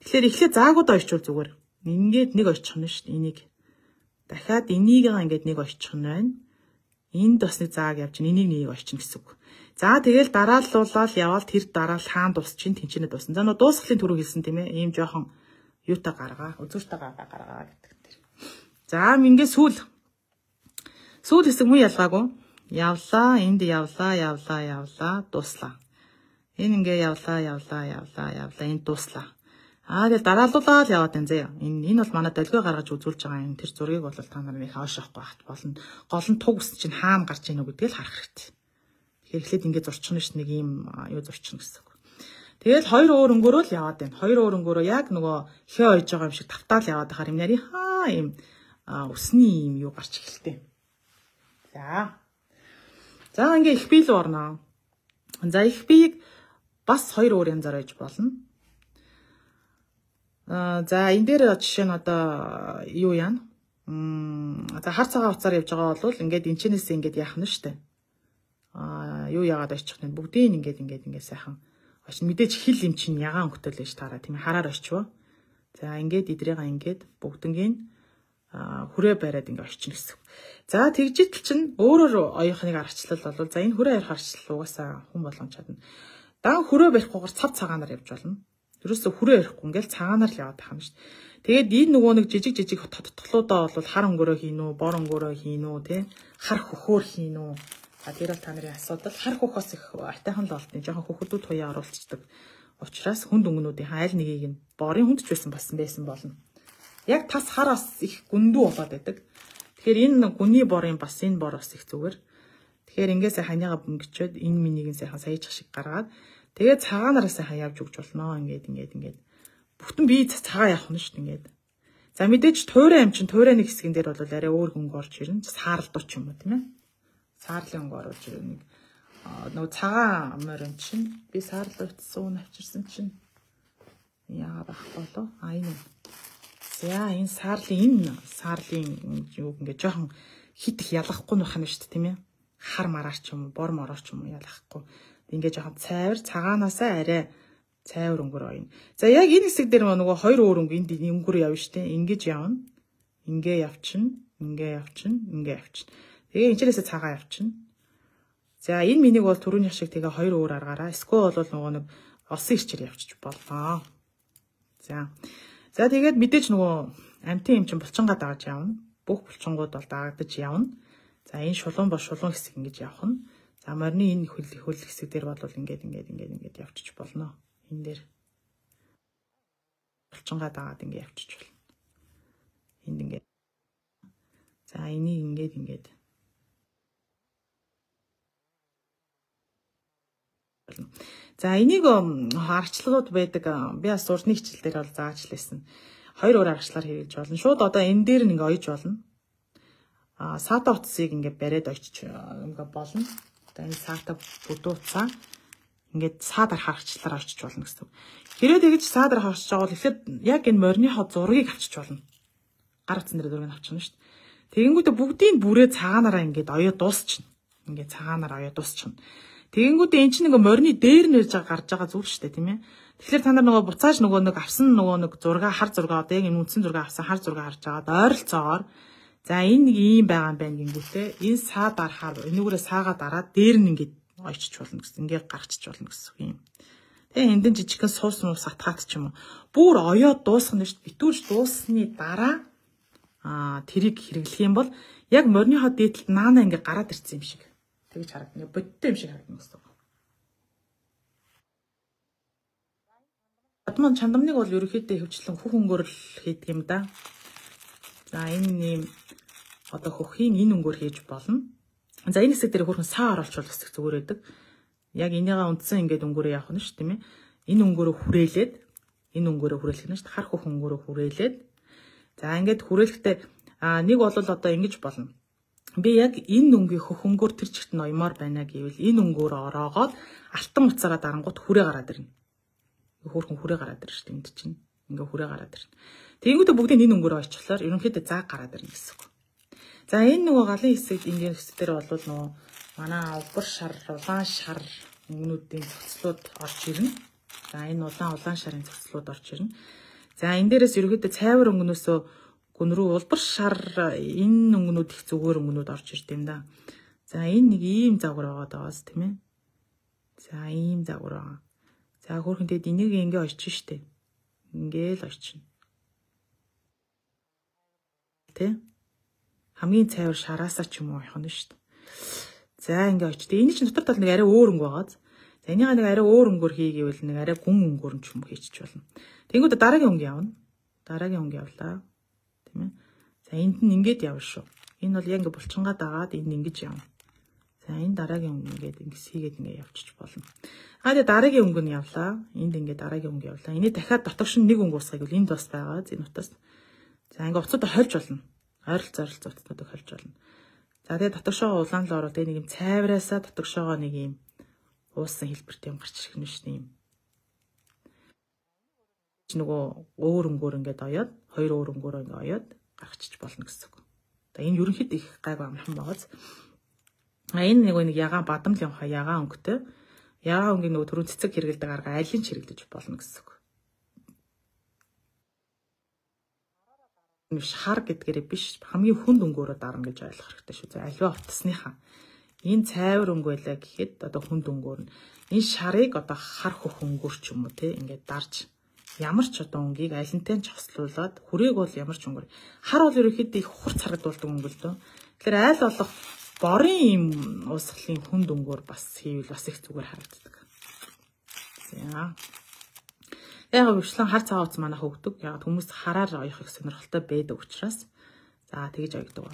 Тэгэхээр эхлээ заагуудаа ойчвол зүгээр. Ингээд нэг ойчих нь шүү дээ. Энийг дахиад энийгээ ингээд нэг ойчих нь байна. Энд бас нэг зааг явж байна. Энийг нэг ойчно гэсэн үг. За тэгэл дарааллуулаад яваал тэр дараал хаан дуусчин тэнчэнэ дуусна. За нөө дуусгалын түрүү хэлсэн тийм ээ. Ийм жоохон юутай гаргаа, үзүүртэй гаргаа гаргаа гэдэг тэр. За ингээ сүүл. Сүүл хэсэг мөн ялгаагүй. Явлаа, энд явлаа, явлаа, явлаа, дууслаа. Энэ ингээ явлаа, явлаа, явлаа, явлаа, энд дууслаа. Аа тэгэл дараалуулаад яваад байна заяа. Энэ бол манай долгио гаргаж үзүүлж байгаа юм. Тэр зургийг бол та нар нэг хойш авахгүй байхад болно. Гол нь туг ус чинь хаана гарч ийн үү гэдгийг л харах хэрэгтэй. Тэгэхээр эхлээд ингээ зурчихна ш нэг ийм юу зурчихна гэсэн үг. Тэгэл хоёр өөр өнгөөрөө л яваад байна. Хоёр өөр өнгөөрөө яг нөгөө хээ ойж байгаа юм шиг тавтаал яваад байхаар юм нарийнхаа ийм усны ийм юу гарч эхэлтээ. За. За ингээ их бие рүү орно. За их биеийг бас хоёр өөр янзаар ойж болно. За энэ дээр жишээ нь одоо юу яана? За хар цагаан утсаар явж байгаа бол ингээд энэчнээс ингээд яах нь штэ. Юу яагаад очих нь бүгдийг ингээд ингээд ингээд сайхан Очно мэдээж хил юм чинь ягаан өнгөтэй л байж таараа тийм хараар очив. За ингээд идрээга ингээд бүгднгийн хүрээ бариад ингээ очино гэсэн. За тэгжитл чинь өөрөөр оёхныг аргачлал бол за энэ хүрээ барих аргачлал угаасаа хүн болгон чадна. Дан хүрээ барихгүйгээр цав цагаанаар явж болно. Ерөөсө хүрээ барихгүй ингээл цагаанаар л яваад байх юм шүү дээ. Тэгээд энэ нөгөө нэг жижиг жижиг тодтголуудаа бол хар өнгөрөө хийн үү, бор өнгөрөө хийн үү, тэ хар хөхөөр хийн үү. За тэр бол та нарын асуудал. Хар хөхөөс их айтайхан л болдیں۔ Жохон хөхөдүүд туяа оруулцдаг. Учраас хүнд өнгөнүүдийн аль нэгийг нь борын хүнд ч байсан болсон байсан болно. Яг тас хар бас их гүндүү болоод байдаг. Тэгэхээр энэ гүний борын бас энэ бор бас их зүгээр. Тэгэхээр ингээ сайхан ханиага бөнгөчөөд энэ минийг нь сайхан саяжих шиг гаргаад тэгээд цагаанаараа сайхан явж өгч болно. Ингээд ингээд ингээд бүтэн бие цагаан явах нь шүү дээ ингээд. За мэдээж туйраа юм чинь туйраа нэг хэсгэн дээр бол арай өөр хөнгө орж ирнэ. Сааралдуу ч юм уу тийм ээ. Саарлын өнгө оруулж ирнэ. Нэг нөгөө цагаан морин чинь би саарлаа утсан үн авчирсан чинь яагаад байхгүй болов? А энэ. За энэ саарлын юу ингээ жоохон хит их ялгахгүй байх нь шүү дээ тийм ээ. Хар мараар ч юм уу, бор мороор ч юм уу ялгахгүй. Ингээ жоохон цайвар цагаанаасаа арай цайвар өнгөр оёно. За яг энэ хэсэг дээр нөгөө хоёр өөр өнгө энд өнгөр явна шүү дээ. Ингэж явна. Ингээ явчихна. Ингээ явчихна. Ингээ явчихна. Тэгээ энэчнээсээ цагаан явчихна. За энэ миний бол түрүүнийх шиг тэгээ хоёр өөр аргаараа эсвэл бол нөгөө нэг олсон ирчээр явчих боллоо. За. За тэгээд мэдээж нөгөө амтын юм чинь булчингаа дагаж явна. Бүх булчингууд бол дагагдаж явна. За энэ шулуун ба шулуун хэсэг ингэж явах нь. За морины энэ хөл хэсэг дээр бол ингээд ингээд ингээд ингээд явчих болно. Энэ дээр булчингаа дагаад ингээд явчих болно. Энд ингээд. За энийг ингээд ингээд болно. За энийг аргачлалууд байдаг. Би бас урдны хичээл дээр бол зааж лээсэн. Хоёр өөр аргачлалаар хэрэглэж болно. Шууд одоо энэ дээр нь ингээ ойж болно. А сата утсыг ингээ бариад ойчиж ингээ болно. Одоо энэ сата бүдүү утсаа ингээд саа дарах аргачлалаар очиж болно гэсэн үг. Хэрвээ тэгж саа дарах очиж байгаа бол эхлээд яг энэ морийнхоо зургийг авчиж болно. Гар утсан дээр зургийг авчихна шүү дээ. Тэгэнгүүтээ бүгдийг бүрээ цагаанаараа ингээд оёо дуусчихна. Ингээд цагаанаараа оёо дуусчихна. Тэгэнгүүтээ эн чинь ингээ морины дээр нь ирж байгаа гарч байгаа зүйл шүү дээ, тийм ээ. Тэгэхээр та нар нөгөө буцааж нөгөө нэг авсан нөгөө нэг зураг хар зураг одоо яг энэ үндсэн зураг авсан хар зураг харж байгаад ойролцоогоор за энэ нэг ийм байгаа юм байна гингүүтээ энэ саа дарахаар энүүгээрээ саагаа дараад дээр нь ингээд ойчиж болно гэсэн. Ингээ гарчиж болно гэсэн юм. Тэгээ энд нь жижигхэн суус муу сатгаад ч юм уу. Бүр оёо дуусгах нь шүү дээ. Битүүлж дууссаны дараа тэрийг хэрэглэх юм бол яг морийнхоо дээдлэлт наана ингээ гараад ирсэн юм шиг. Тэгж харагдана. Бодтой юм шиг харагдана гэсэн. Чадман чандамныг бол ерөнхийдөө хөвчлэн хөх өнгөөр л хийдэг юм да. За энэ нэм одоо хөхийн энэ өнгөөр хийж болно. За энэ хэсэг дээр хөрхөн саа оруулчвал бас их зүгээр байдаг. Яг энийгээ үндсэн ингээд өнгөөрөө явах нь шүү тийм ээ. Энэ өнгөөрөө хүрээлээд энэ өнгөөрөө хүрээлэх нь шүү. Хар хөх өнгөөрөө хүрээлээд за ингээд хүрээлэхдээ нэг бол одоо ингэж болно. Би яг энэ өнгийн хөх өнгөөр тэр чигт нь оёмоор байна гэвэл энэ өнгөөр ороогоод алтан утсаараа дарангуут хүрээ гараад ирнэ. Хөөрхөн хүрээ гараад ирнэ шүү дээ энд чинь. Ингээ хүрээ гараад ирнэ. Тэгэнгүүтээ бүгдийг энэ өнгөөрөө очихлоор ерөнхийдөө заа гараад ирнэ гэсэн үг. За энэ нөгөө галын хэсэг ингийн хэсэг дээр бол нөгөө манай улбар шар, улаан шар өнгөнүүдийн цогцлууд орж ирнэ. За энэ улаан шарын цогцлууд орж ирнэ. За энэ дээрээс ерөнхийдөө цайвар өнгөнөөсөө гүн рүү улбар шар энэ өнгөнүүд их зүгээр өнгөнүүд орж ирд юм да. За энэ нэг ийм загвар байгаа даас тийм ээ. За ийм загвар байгаа. За хөөрхөн тэгэд энийг ингээ ойчих штэ. Ингээл ойчно. Тэ? Хамгийн цайвар шараасаа ч юм уу явах нь штэ. За ингээ ойч. Тэ энэ чинь дотор тал нэг арай өөр өнгө байгааз. За энийгээ нэг арай өөр өнгөөр хийгээвэл нэг арай гүн өнгөөр нь ч юм хийчих болно. Тэнгүүд дараагийн өнгө явна. Дараагийн өнгө явлаа. Тийм ээ. За энд нь ингээд явна шүү. Энэ бол яг ингээ булчингаа дагаад энд ингэж явна. За энэ дараагийн өнгө ингээд ингэс хийгээд ингээ явчих болно. А тэгээ дараагийн өнгө нь явлаа. Энд ингээ дараагийн өнгө явлаа. Эний дахиад дотогш нь нэг өнгө уусгах гэвэл энд бас байгаа. Энэ утас. За ингээ уцуудаа хольж болно. Ойролцоо утаснуудыг хольж болно. За тэгээ дотогшоогоо улаан л орвол тэгээ нэг юм цайвраасаа дотогшоогоо нэг юм уусан хэлбэртэй юм гарч ирэх нь шүү дээ юм. Нөгөө өөр өнгөөр ингээд оёод хоёр өөр өнгөөр ингээд оёод гаргачих болно гэсэн үг. За энэ ерөнхийдөө их гайгүй амархан байгааз. А энэ нэг ягаан бадамл юм ха ягаан өнгөтэй. Ягаан өнгийн нөгөө түрүүн цэцэг хэрэгэлдэг арга алийг ч хэрэглэж болно гэсэн үг. Шар гэдгээрээ биш, хамгийн хүнд өнгөөрөө дарна гэж ойлгох хэрэгтэй шүү. За альва утасныхаа энэ цайвар өнгө байлаа гэхэд одоо хүнд өнгөөр нь энэ шарыг одоо хар хөх өнгөөр ч юм уу те ингээд дарж ямар ч одоо өнгийг алинтай ч хослуулад хүрээг бол ямар ч өнгөөр хар бол ерөнхийдөө их хурц харагдуулдаг өнгө л дөө. Тэгэхээр аль болох борын юм уусгалын хүнд өнгөөр бас хийвэл бас их зүгээр харагддаг. За. Яг өвчлэн хар цагаан утас манайх өгдөг. Яг хүмүүс хараар оёх их сонирхолтой байдаг учраас за тэгж оёгдог.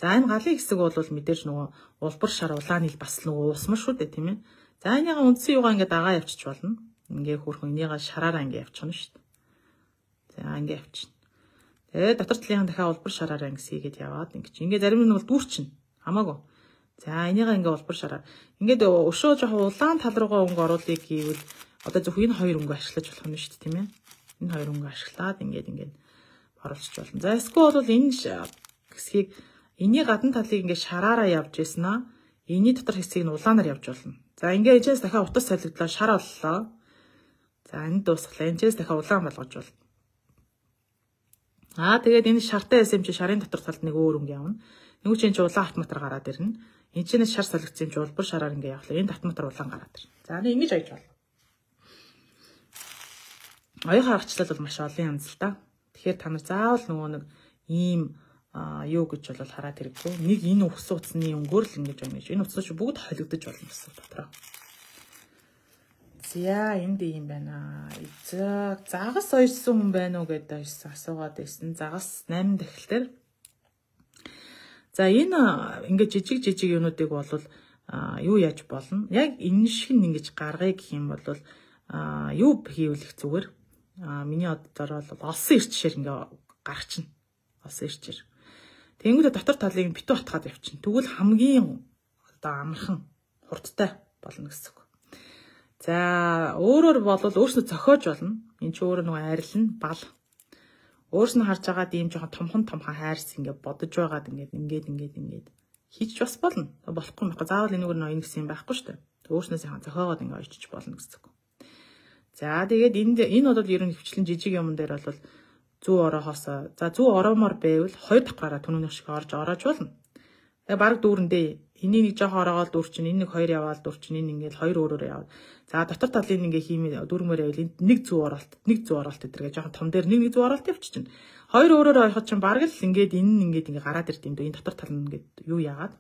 За энэ галын хэсэг бол мэдээж нөгөө улбар шар улаан ил бас нөгөө уусмар шүү дээ тийм ээ. За энийгээ үндсэн юугаа ингээд дагаа явчих болно. Ингээ хөрхөн энийгээ шараараа ингээ явчихна шүү дээ. За ингээ явчихна. Тэгээд дотор талын дахиад улбар шараараа ингээ сийгээд яваад ингээ. Ингээ зарим нь бол дүүрчин. Хамаагүй. За энийгээ ингээ улбар шараар. Ингээд өшөө жоохон улаан тал руугаа өнгө оруулъя гэвэл одоо зөвхөн энэ хоёр өнгө ашиглаж болох нь шүү дээ тийм ээ. Энэ хоёр өнгө ашиглаад ингээд ингээд оруулчих болно. За эсвэл бол энэ хэсгийг энэний гадна талыг ингээд шараараа явж байсан аа. Энэний дотор хэсгийг нь улаанаар явж болно. За ингээд энэчээс дахиад утас солигдлоо, шар боллоо. За энэ дуусглаа. Энэчээс дахиад улаан болгож болно. Аа тэгээд энэ шартай байсан юм чи шарын дотор талд нэг өөр өнгө явна. Нөгөө чинь улаан автоматар гараад ирнэ. Энд чинь шар солигдсон юм чи улбар шараар ингээд явхлаа. Энд автоматар улаан гараад ирнэ. За нэг ингэж аяж болно. Оюун харгачлал бол маш олон янз л да. Тэгэхээр та нар заавал нөгөө нэг ийм юу гэж бол хараад хэрэггүй. Нэг энэ үхсэн утасны өнгөөр л ингэж байна гэж. Энэ утас чи бүгд холигдож болно гэсэн дотроо. За энд ийм байна. За загас ойрсон хүн байна уу гэдээ асуугаад байсан. Загас 8 дахил дээр. За энэ ингээд жижиг жижиг юмнуудыг бол юу яаж болно? Яг энэ шиг нь ингэж гаргая гэх юм бол юу хийвэл их зүгээр. Миний бодлоор бол олсон ирчээр ингээ гаргачихна. Олсон ирчээр. Тэнгүүдээ дотор талыг битүү хатгаад явчихна. Тэгвэл хамгийн одоо амархан хурдтай болно гэсэн үг. За өөрөөр болвол өөрснөө зохиож болно. Энд чи өөрөө нөгөө арилна бал. Өөрснөө харж байгаад ийм жоохон томхон томхон хайрс ингээ бодож байгаад ингээд ингээд ингээд ингээд хийж бас болно. Болохгүй юм байхгүй. Заавал энэгээр нөө энэ гэсэн юм байхгүй шүү дээ. Өөрснөө сайхан зохиогоод ингээ ойчиж болно гэсэн үг. За тэгээд энэ бол ер нь хвчлэн жижиг юм дээр бол зүү ороохоос за зүү ороомоор байвал хоёр давхраараа түнүүнийх шиг орж ороож болно. Тэгээ баг дүүрэндээ энийг нэг жоохон ороогоол дүүр чинь энэ нэг хоёр яваал дүүр чинь энэ ингээл хоёр өөрөөр яваад. За дотор талын ингээ хиймээ дүүрмээр байвал энд нэг зүү оролт нэг зүү оролт гэдэргээ жоохон том дээр нэг нэг зүү оролт явчих чинь. Хоёр өөрөөр ойход чинь баг л ингээд энэ нь ингээд ингээ гараад ирд юм дөө. Энэ дотор тал нь ингээд юу яагаад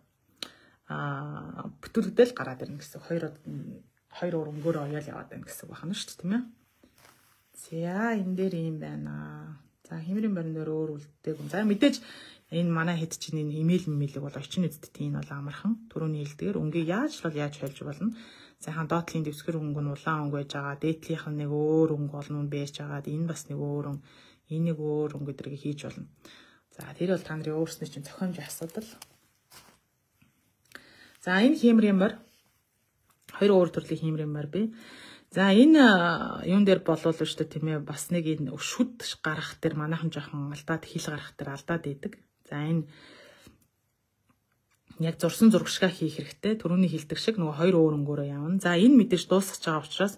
бүтүүлэгдэл гараад ирнэ гэсэн. Хоёр өөр өнгөөр оёол яваад байна гэсэн үг байна шүү дээ тийм ээ. За энэ дээр ийм байна. За хэмрийн барин дээр өөр үлдээгүй. За мэдээж энэ манай хэд чинь энэ имэйл мэмэлэг бол очин үсттэй энэ бол амархан. Түрүүний хэлдгээр өнгийг яаж л яаж хольж болно. Сайхан доотлын дэвсгэр өнгө нь улаан өнгө байж байгаа. Дээдлийнх нь нэг өөр өнгө болно байж байгаа. Энэ бас нэг өөр өнгө, энэ нэг өөр өнгө гэдэрийг хийж болно. За тэр бол та нарын өөрснөө чинь зохиомж асуудал. За энэ хэмрийн морь хоёр өөр төрлийн хэмрийн морь бий. За энэ юун дээр болвол шүү дээ тийм ээ бас нэг энэ шүд гарах дээр манайхан жоохон алдаад хил гарах дээр алдаад идэг. За энэ яг зурсан зураг шигэ хийх хэрэгтэй. Түрүүний хилдэг шиг нөгөө хоёр өөр өнгөөрөө явна. За энэ мэдээж дуусгаж байгаа учраас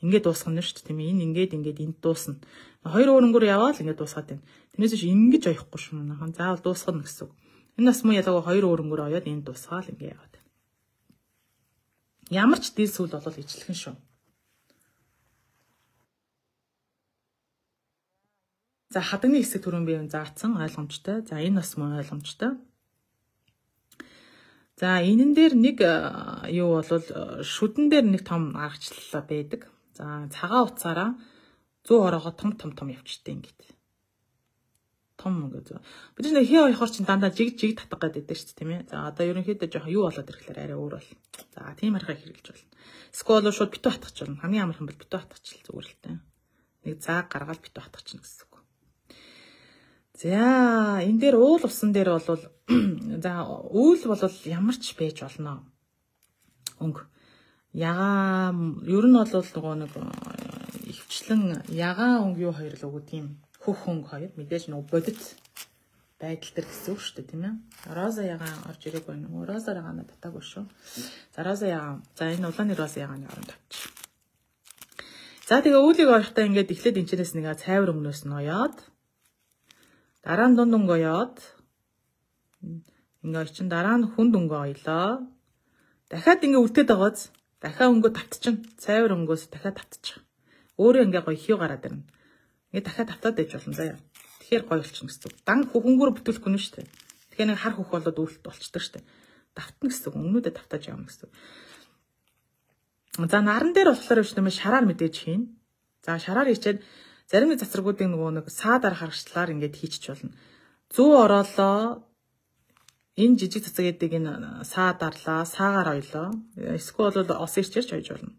ингээд дуусгах нь шүү дээ тийм ээ. Энэ ингээд ингээд энд дуусна. Хоёр өөр өнгөөр яваал ингээд дуусгаад байна. Тэрнээс биш ингэж оёхгүй шүү манайхан. Заавал дуусгах нь гэсэн үг. Энэ бас мөн ялгаа хоёр өөр өнгөөр оёод энд дуусгаал ингээд яваад байна. Ямар ч дийл сүл болвол ижлэхэн шүү. За хадагны хэсэг түрүүн би заацсан ойлгомжтой. За энэ бас мөн ойлгомжтой. За энэн дээр нэг юу болвол шүдэн дээр нэг том аргачлал байдаг. За цагаан утсаараа зүү ороогоо том том том явчихдээ ингээд. Том ингээд зүү. Бид нар хээ оёхоор чинь дандаа жиг жиг татах гэдэг шүү дээ тийм ээ. За одоо ерөнхийдөө жоохон юу болоод ирэхлээр арай өөр бол. За тийм аргыг хэрэглэж болно. Эсвэл шууд битүү хатгах болно. Хамгийн амархан бол битүү хатгах зүгээр л дээ. Нэг зааг гаргаал битүү хатгах чинь гэсэн үг. За энэ дээр уул усан дээр бол за үйл бол ямар ч байж болно. Өнгө. Ягаан ер нь бол нөгөө нэг ихвчлэн ягаан өнгө юу хоёр л өгöd юм. Хөх өнгө хоёр мэдээж нөгөө бодит байдал төр гэсэн үг шүү дээ, тийм ээ. Роза ягаан орж ирээг байна. Роза ягаан татаагүй шүү. За роза ягаан. За энэ улааны роза ягааны оронд авчих. За тэгээ үүлийг орохдоо ингээд эхлээд энэчнээс нэг цайвар өнгнөөс нь оёод дараа нь дунд өнгө оёод ингээ очин дараа нь хүнд өнгө оёлоо. Дахиад ингээ үлдээд байгааз дахиад өнгө татчин. Цайвар өнгөөс дахиад татчих. Өөрөө ингээ гоё хий гараад ирнэ. Ингээ дахиад татаад байж болно заяа. Тэгэхээр гоё болчихно гэсэн үг. Дан хөхөнгөөр бүтүүлэхгүй нь шүү дээ. Тэгэхээр нэг хар хөх болоод үйлт болчдөг шүү дээ. Давтна гэсэн үг. Өнгнүүдээ давтаж явна гэсэн үг. За наран дээр болохоор биш нэмээ шараар мэдээж хийн. За шараар хийчээд зарим нэг цацрагуудын нөгөө нэг саа дараа харагчлаар ингээд хийчих болно. Зүү ороолоо энэ жижиг цацаг гэдэг энэ саа дарлаа, саагаар ойлоо. Эсвэл бол ос ирчээрч ойж болно.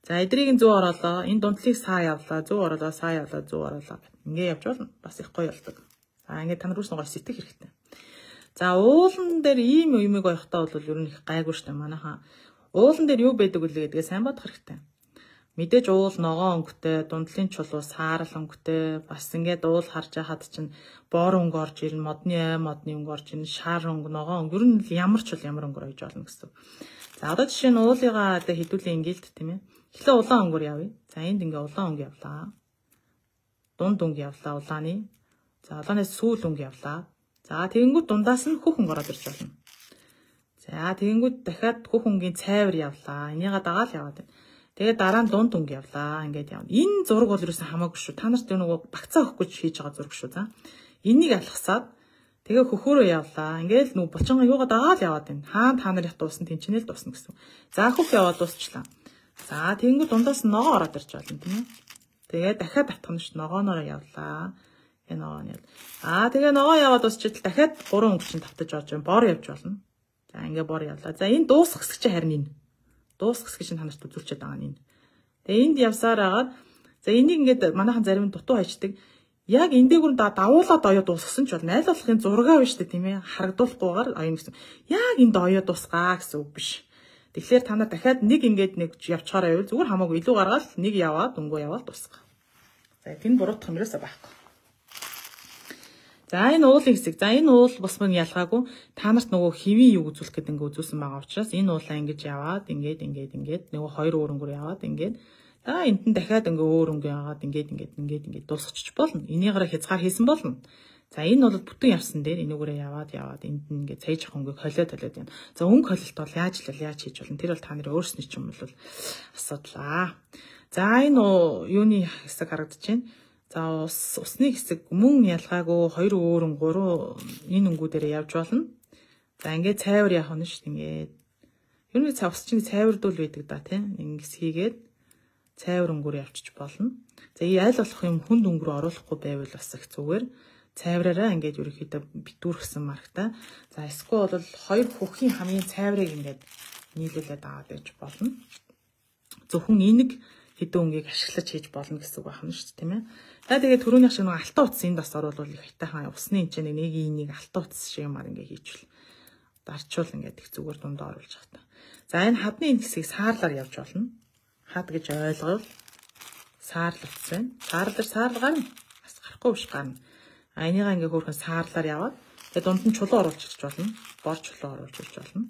За эдрийг нь зүү ороолоо, энэ дунтлыг саа явлаа, зүү ороолоо, саа явлаа, зүү ороолоо. Ингээ явж болно. Бас их гоё болдог. За ингээд та нар үс гоё сэтгэх хэрэгтэй. За уулан дээр ийм юмыг оёхдоо бол ер нь их гайгүй штэ манайхаа. Уулан дээр юу байдаг үлээ гэдгээ сайн бодох хэрэгтэй. Мэдээж уул ногоон өнгөтэй, дундлын чулуу саарал өнгөтэй, бас ингээд уул харж байхад чинь боор өнгө орж ирнэ, модны ой, модны өнгө орж ирнэ, шар өнгө, ногоон өнгө, ер нь ямар ч бол ямар өнгөөр ойж болно гэсэн. За одоо жишээ нь уулыгаа одоо хэдүүлээ ингээл тийм ээ. Эхлээ улаан өнгөөр явъя. За энд ингээ улаан өнгө явлаа. Дунд өнгө явлаа улааны. За улаанаас сүүл өнгө явлаа. За тэгэнгүүт дундаас нь хөх өнгө ороод ирж болно. За тэгэнгүүт дахиад хөх өнгийн цайвар явлаа. Энийга дагаал яваад байна. Тэгээд дараа нь дунд өнгө явлаа. Ингээд явна. Энэ зураг бол ерөөсөн хамаагүй шүү. Та нарт нөгөө багцаа өгөх гэж хийж байгаа зураг шүү. За. Энийг алхасаад тэгээ хөхөөрөө явлаа. Ингээд нөгөө булчингаа юугаа дагаал яваад байна. Хаан та нарын дуусна тэнчнээл дуусна гэсэн. За хөх яваад дуусчлаа. За тэгэнгүүт дундаас нь ногоо ороод ирж болно тийм ээ. Тэгээд дахиад татах нь шүү. Ногооноороо явлаа. Энэ ногоо нь. Аа тэгээ ногоо яваад дуусчихвал дахиад 3 өнгө чинь татаж орж байна. Бор явж болно. За ингээ бор явлаа. За энэ дуусах хэсэг чинь харин энэ. Дуусах хэсэг чинь та нарт үзүүлчихэд байгаа нь энэ. Тэгээ энд явсаар агаад за энийг ингээд манайхан зарим нь дутуу хайчдаг. Яг энэ дээгүүр давуулаад оёо дуусгасан ч болно. Аль болохын зургаа биш үү тийм ээ. Харагдуулахгүйгээр оёно гэсэн. Яг энд оёо дуусгаа гэсэн үг биш. Тэгэхээр та нар дахиад нэг ингээд нэг явчихаар байвал зүгээр хамаагүй илүү гаргаал нэг яваад өнгөө яваал дуусгаа. За тэнд буруутах юм ерөөсөө байхгүй. За энэ уулын хэсэг. За энэ уул бас мөн ялгаагүй та нарт нөгөө хэвийн юу үзүүлэх гэдэг ингээ үзүүлсэн байгаа учраас энэ уулаа ингэж яваад ингээд ингээд ингээд нөгөө хоёр өөр өнгөөр яваад ингээд за энд нь дахиад ингээ өөр өнгө яваад ингээд ингээд ингээд ингээд дуусгачих болно. Энийгээр хязгаар хийсэн болно. За энэ бол бүтэн явсан дээр энүүгээрээ яваад яваад энд нь ингээд цай жах өнгөг холиод холиод явна. За өнгө холилт бол яаж л яаж хийж болно. Тэр бол та нарын өөрсний ч юм бол асуудал аа. За энэ юуны хэсэг харагдаж байна. За усны хэсэг мөн ялгаагүй хоёр өөр гурван энэ өнгүүдээрээ явж болно. За ингээд цайвар явах нь шүү дээ. Ингээд ер нь ус чинь цайвардуул байдаг да тийм. Ингэс хийгээд цайвар өнгөөр явчих болно. За аль болох юм хүнд өнгө рүү оруулахгүй байвал бас их зүгээр. Цайвраараа ингээд ерөнхийдөө битүүрхсэн марктай. За эсвэл бол хоёр хөхийн хамгийн цайврыг ингээд нийлүүлээд аваад байж болно. Зөвхөн энийг хэдэн өнгийг ашиглаж хийж болно гэсэн үг байна шүү дээ тийм ээ. За тэгээд түрүүнийх шиг нэг алтан утас энд бас оруулвал их хайтайхан усны энэ чинь нэг нэг алтан утас шиг юмар ингээ хийчихвэл дарчвал ингээд их зүгээр дундаа оруулж явах та. За энэ хадны энэ хэсгийг саарлаар явж болно. Хад гэж ойлгол саарл утас байна. Саарлаар саарл гарна. Бас гарахгүй биш гарна. А энийгээ ингээ хөөрхөн саарлаар яваад тэгээд дунд нь чулуу оруулж ирж болно. Бор чулуу оруулж ирж болно.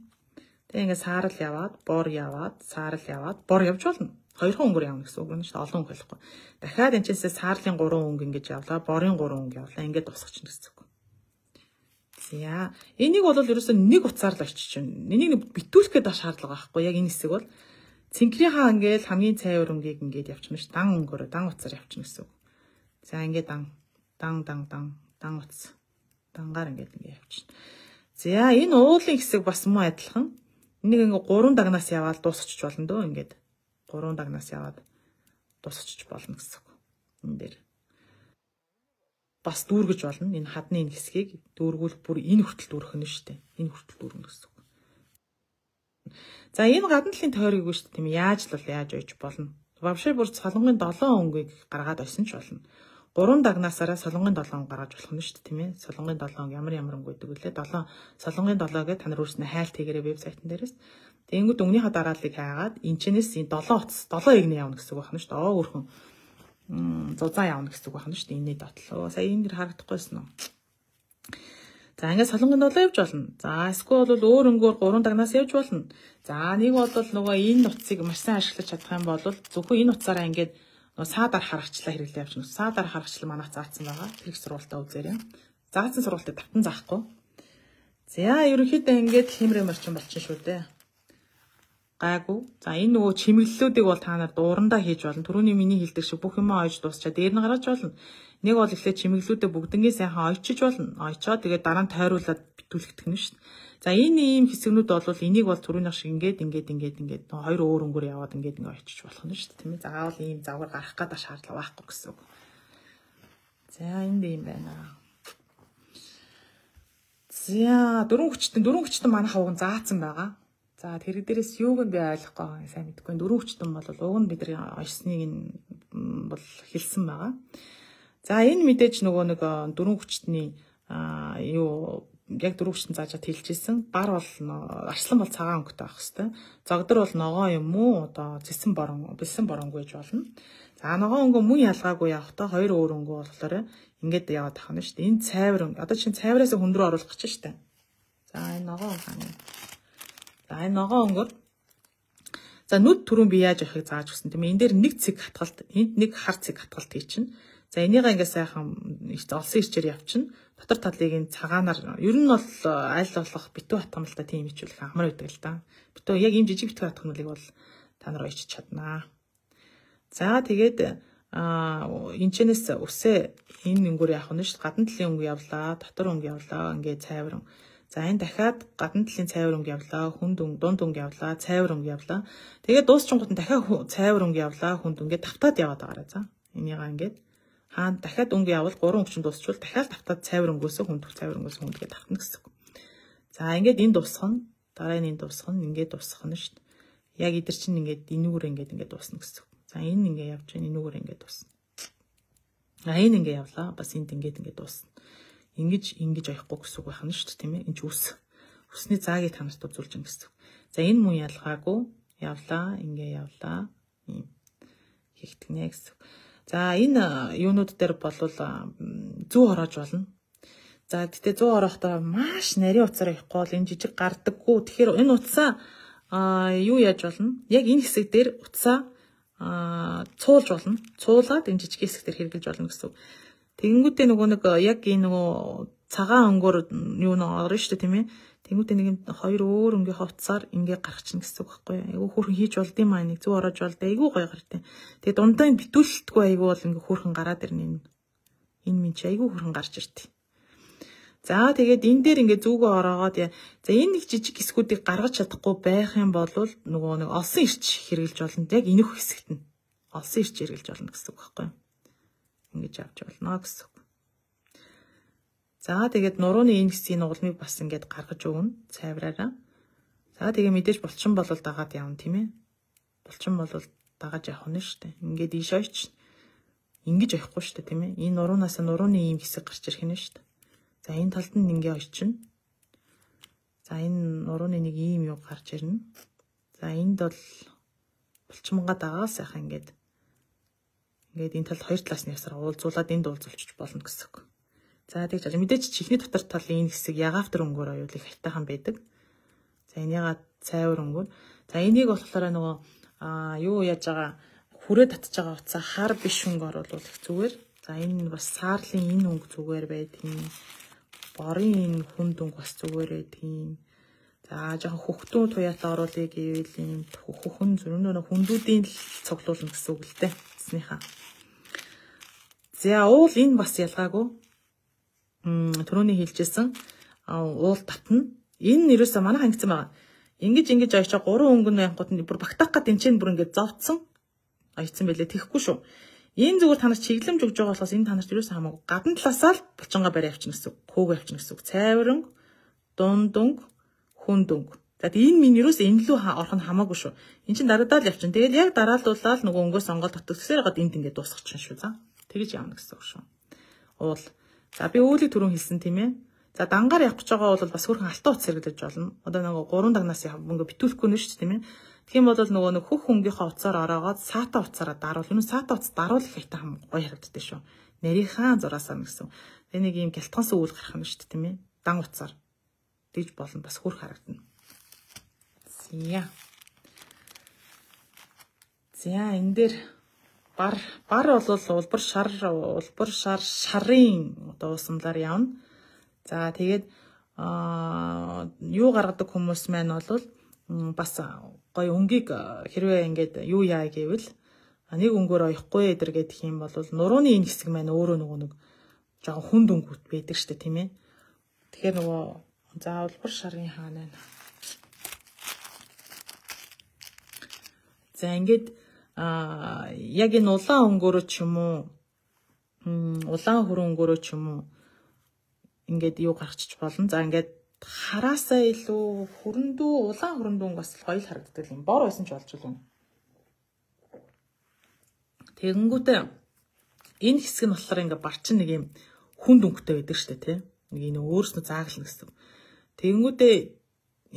Тэгээ ингээ саарл яваад, бор яваад, саарл яваад, бор явж болно. Хоёрхан өнгөөр явна гэсэн үг юм шүү дээ. Олон өнгө болохгүй. Дахиад энэ чэнсээ саарлын 3 өнгө ингэж явлаа, борын 3 өнгө явлаа. Ингээд дуусгачихна гэсэн үг. За, энийг бол ерөөсөө нэг утсаар л очиж чинь. Энийг нэг битүүлэх гээд шаардлага байхгүй. Яг энэ хэсэг бол цэнхрийнхаа ингээд хамгийн цайвар өнгийг ингээд явчихна шүү. Дан өнгөөрөө дан утсаар явчихна гэсэн үг. За, ингээд дан дан дан дан дан утас. Дангаар ингээд ингээд явчихна. За, энэ уулын хэсэг бас мөн адилхан. Энийг ингээд 3 дагнаас яваал дуусгачих болно дөө ингээд. 3 дагнаас яваад дуусгачих болно гэсэн үг. Энэ дээр бас дүүргэж болно. Энэ хадны энэ хэсгийг дүүргүүл бүр энэ хүртэл дүүрэх нь шүү дээ. Энэ хүртэл дүүргэнэ гэсэн үг. За энэ гадна талын тойргийг шүү дээ. Тийм яаж л бол яаж ойж болно. Вавши бүр солонгын 7 өнгийг гаргаад ойсон ч болно. 3 дагнаасаараа солонгын 7 өнгө гаргаж болох нь шүү дээ, тийм ээ. Солонгын 7 өнгө ямар ямар өнгө гэдэг үлээ. 7 солонгын 7 гэдэг та нар өөрснөө хайлт хийгээрэй вебсайтн дээрээс. Тэнгүүд өнгөнийхөө дарааллыг хайгаад энэчнээс энэ 7 утас 7 эгнэ явна гэсэн үг байна шүү дээ. Оо өөрхөн зузаан явна гэсэн үг байна шүү дээ. Энэний дотлоо. Сая энэ дэр харагдахгүйсэн үү? За ингээд солонгонд бол явж болно. За эсвэл бол өөр өнгөөр 3 дагнаас явж болно. За нэг бол нөгөө энэ нутцыг маш сайн ашиглаж чадах юм бол зөвхөн энэ утсаараа ингээд нөгөө саадар харагчлаа хэрэглээ явчихна. Саадар харагчлал манайх заасан байгаа. Тэр их сургуультаа үзээрэй. Заасан сургуультыг давтан заахгүй. За ерөнхийдөө ингээд хэмрээ морчин болчин шүү дээ. Гайгүй. За энэ нөгөө чимэглэлүүдийг бол та нар дуурандаа хийж болно. Түрүүний миний хэлдэг шиг бүх юмаа ойж дуусчаа дээр нь гаргаж болно. Нэг бол эхлээд чимэглэлүүдээ бүгднгийн сайхан ойчиж болно. Ойчоо тэгээд дараа нь тойруулаад битүүлэгдэх нь шүү дээ. За энэ ийм хэсгнүүд бол энийг бол түрүүнийх шиг ингээд ингээд ингээд ингээд хоёр өөр өнгөөр яваад ингээд ингээд ойчиж болох нь шүү дээ, тийм ээ. Заавал ийм загвар гарах гэдэг шаардлага байхгүй гэсэн үг. За энд ийм байна. За дөрвөн хүчтэн манай хавган заасан байгаа. За тэр дээрээс юуг нь би ойлгохгүй байгаа сайн мэдэхгүй. Дөрвөн хүчтэн бол уг нь бид нар ойсныг нь бол хэлсэн байгаа. За энэ мэдээж нөгөө нэг дөрвөн хүчтний юу яг дөрвөн хүчтэн заажаад хэлжсэн. Бар бол арслан бол цагаан өнгөтэй байх хэвээр. Зогдор бол ногоо юм уу? Одоо цэсэн борон, бэлсэн боронгүй гэж болно. За ногоон өнгө мөн ялгаагүй явахдаа хоёр өөр өнгө болохоор ингээд яваад тах нь шүү дээ. Энэ цайвар өнгө. Одоо чинь цайвараас хүн рүү оруулах гэж шүү дээ. За энэ ногоон хаана. За энэ ногоон өнгөөр за нүд түрүүн би яаж явахыг зааж өгсөн тийм ээ. Энэ дээр нэг цэг хатгалт, энд нэг хар цэг хатгалт хийчихнэ. За энийгээ ингээ сайхан олсон ирчээр явчихна. Дотор талыг энэ цагаанаар ер нь бол аль болох битүү хатгамлалтай тийм хичүүлэх амар байдаг л да. Битүү яг ийм жижиг битүү хатгамлыг бол та нар ойчиж чаднаа. За тэгээд энэ чэнэс үсээ энэ өнгөөр явах нь шүү дээ. Гадна талын өнгө явлаа, дотор өнгө явлаа, ингээ цайвар өнгө. За энэ дахиад гадна талын цайвар өнгө явлаа, хүнд өнгө, дунд өнгө явлаа, цайвар өнгө явлаа. Тэгээд дуусчингууд нь дахиад цайвар өнгө явлаа, хүнд өнгө тавтаад яваад байгаарай. За энийгээ ингээд хаан дахиад өнгө явал 3 өнгө чинь дуусчвал дахиад тавтаад цайвар өнгөөсөө хүнд, цайвар өнгөөсөө хүнд гэж тавтана гэсэн үг. За ингээд энэ дуусах нь, дараа нь энэ дуусах нь, ингээд дуусах нь шүү дээ. Яг эдэр чинь ингээд энүүгээр ингээд ингээд дуусна гэсэн үг. За энэ ингээд явж байна, энүүгээр ингээд дуусна. А энэ ингээд явлаа, бас энд ингээд ингээд дуусна. Ингэж ингэж оёхгүй гэсэн үг байх нь шүү дээ, тийм ээ. Энэ ч үс. Үсний заагийг та нарт үзүүлж ин гэсэн үг. За энэ мөн ялгаагүй явлаа, ингээ явлаа. Ийм хийгдгэнэ гэсэн үг. За энэ юунууд дээр болвол зүү ороож болно. За гэтээ зүү орохдоо маш нарийн утсаар явахгүй бол энэ жижиг гардаггүй. Тэгэхээр энэ утсаа юу яаж болно? Яг энэ хэсэг дээр утсаа цуулж болно. Цуулаад энэ жижиг хэсэг дээр хэрэглэж болно гэсэн үг. Тэгэнгүүтээ нөгөө нэг яг энэ нөгөө цагаан өнгөөр юу нэг орно шүү дээ, тийм ээ. Тэнгүүтээ нэг юм хоёр өөр өнгийн хувцсаар ингээ гаргачихна гэсэн үг байхгүй юу? Айгуу хөөрхөн хийж болд юм аа, нэг зүү ороож болд, айгуу гоё гартай. Тэгээ дундаа энэ битүүлэлтгүй айгуу бол ингээ хөөрхөн гараад ирнэ энэ. Энэ минь чи айгуу хөөрхөн гарч иртээ. За тэгээд энэ дээр ингээ зүгөө ороогоод за энэ нэг жижиг хэсгүүдийг гаргаж чадахгүй байх юм бол нөгөө нэг олсон ирч хэрэглэж болно. Яг энэ хэсэгт нь олсон ирч хэрэглэж болно гэсэн үг байхгүй юу? Ингэж авч болно гэсэн үг. За тэгээд нурууны энэ хэсгийн нугалмыг бас ингээд гаргаж өгнө цайвраараа. За тэгээ мэдээж булчин болол дагаад явна, тийм ээ. Булчин болол дагаж явах нь шүү дээ. Ингээд ийш ойч ингэж оёхгүй шүү дээ, тийм ээ. Энэ нуруунаас нурууны ийм хэсэг гарч ирэх нь шүү дээ. За энэ талд нь ингээ ойчно. За энэ нурууны нэг ийм юу гарч ирнэ. За энд бол булчингаа дагаа сайхан ингээд ингээд энэ талд хоёр талаас нь явсаар уулзуулаад энд уулзуулчих болно гэсэн үг. За тэгж мэдээж чихний дотор талын энэ хэсэг ягаавтар өнгөөр оюул их хайтайхан байдаг. За энийга цайвар өнгөөр. За энийг болохоор нөгөө юу яаж байгаа хүрээ татж байгаа утсаа хар биш өнгө оруулах их зүгээр. За энэ бас саарлын энэ өнгө зүгээр байдгийн. Борын энэ хүнд өнгө бас зүгээр байдгийн. За жоохон хөхтөн туяатай оруулъя гэвэл ийм хөхөн зөрнөө хүндүүдийн л цуглуулна гэсэн үг л дээ. Эцнийхаа. За уул энэ бас ялгаагүй. Түрүүний хэлжсэн уул татна. Энэ ерөөсөө манай хангицсан байгаа. Ингэж ингэж оёчоо 3 өнгө нь явахгүйт нь бүр багтаах гад энэ чинь бүр ингэж зовцсон. Оёцсон байлээ. Тэгэхгүй шүү. Энэ зүгээр та нарт чиглэмж өгж байгаа болохоос энэ та нарт ерөөсөө хамаагүй. Гадна талаасаа л булчингаа барай явчихна гэсэн үг. Хөөгөө явчихна гэсэн үг. Цайвар өнгө, дунд өнгө, хүнд өнгө. За энэ минь ерөөсөө энэ лүү орох нь хамаагүй шүү. Эн чинь дараадаал явчихна. Тэгээд яг дараалуулаад нөгөө өнгөө сонгоод татгсээр гад энд ингэ дуусгачихна шүү. За тэгэж явна гэсэн үг шүү. Уул. За би үүлийг түрүүн хэлсэн тийм ээ. За дангаар явах гэж байгаа бол бас хөрхэн алтан утас хэрэглэж болно. Одоо нөгөө 3 дагнаас ингээ битүүлэхгүй нэ шүү дээ тийм ээ. Тэгэх юм бол нөгөө нэг хөх хөнгийнхөө утсаар ороогоод саата утсаараа даруул. Юу саата утас даруул их хайтаа хам гоё харагддаг шүү. Нарийнхаа зураасаа гэсэн. Тэгээ нэг ийм гялтгансан үйл гарах нь шүү дээ тийм ээ. Дан утсаар дэж болно, бас хөрх харагдана. За. За энэ дээр бар бол улбар шар шарын одоо уусамлаар явна. За тэгээд юу гаргадаг хүмүүс маань бол бас гоё өнгийг хэрвээ ингээд юу яа гэвэл нэг өнгөөр оёхгүй эдэр гэдэг юм бол нурууны энэ хэсэг маань өөрөө нөгөө нэг жоохон хүнд өнгөт байдаг штэ тийм ээ. Тэгэхээр нөгөө за улбар шарын хаана байна. За ингээд яг энэ улаан өнгөөрөө ч юм уу улаан хүрэн өнгөөрөө ч юм уу ингээд юу гаргачих болно. За ингээд хараасаа илүү хүрэндүү улаан хүрэндүү өнгө бас гоё л харагддаг юм. Бор байсан ч болж байна. Тэгэнгүүтээ энэ хэсэг нь болохоор ингээд барчин нэг юм хүнд өнгөтэй байдаг штэ тий. Нэг энэ өөрснөө зааглана гэсэн. Тэгэнгүүтээ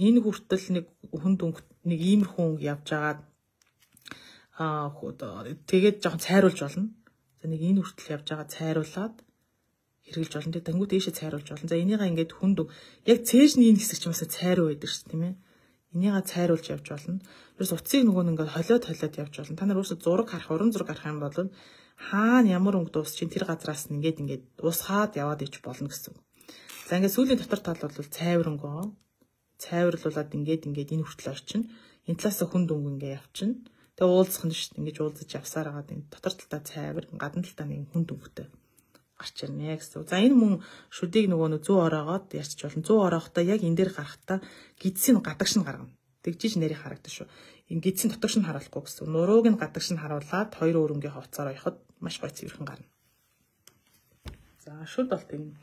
энэ хүртэл нэг хүнд өнгө нэг иймэрхүү өнгө явж агаад тэгээд жоохон цайруулж болно. За нэг энэ хүртэл явж байгаа цайруулад хэрэгжилж болно. Тэгээд дангууд ийшээ цайруулж болно. За энийгээ ингээд хүнд яг цээжний энэ хэсэг ч юм уусаа цайруу байдаг шүү дээ, тийм ээ. Энийгээ цайруулж явж болно. Ерөөс утсыг нөгөө ингээд холиод явж болно. Та нар өөрсдөө зураг харах, уран зураг харах юм бол хаана ямар өнгө дуусч чинь тэр газраас нь ингээд уусгаад яваад ич болно гэсэн. За ингээд сүүлийн дотор тал бол цайвар өнгө. Цайварлуулад ингээд энэ хүртэл орчин. Энэ талаас хүнд өнгө ингээд явчихна. Тэгээ уулзах нь шүү дээ. Ингэж уулзаж явсаар хагаад энэ дотор талдаа цайвар, гадна талдаа нэг хүнд өнгөтэй гарч ирнэ гэсэн. За энэ мөн шүдийг нөгөө нэг зүү ороогоод ярьчих болно. Зүү ороохтой яг энэ дээр гарахтаа гидсийн гадагш нь гаргана. Тэгжиж нэрийг харагдана шүү. Энэ гидсийн дотогш нь харуулахгүй гэсэн. Нурууг нь гадагш нь харуулад хоёр өөр өнгийн хувцаар оёход маш гоё цэвэрхэн гарна. За шүд бол тийм.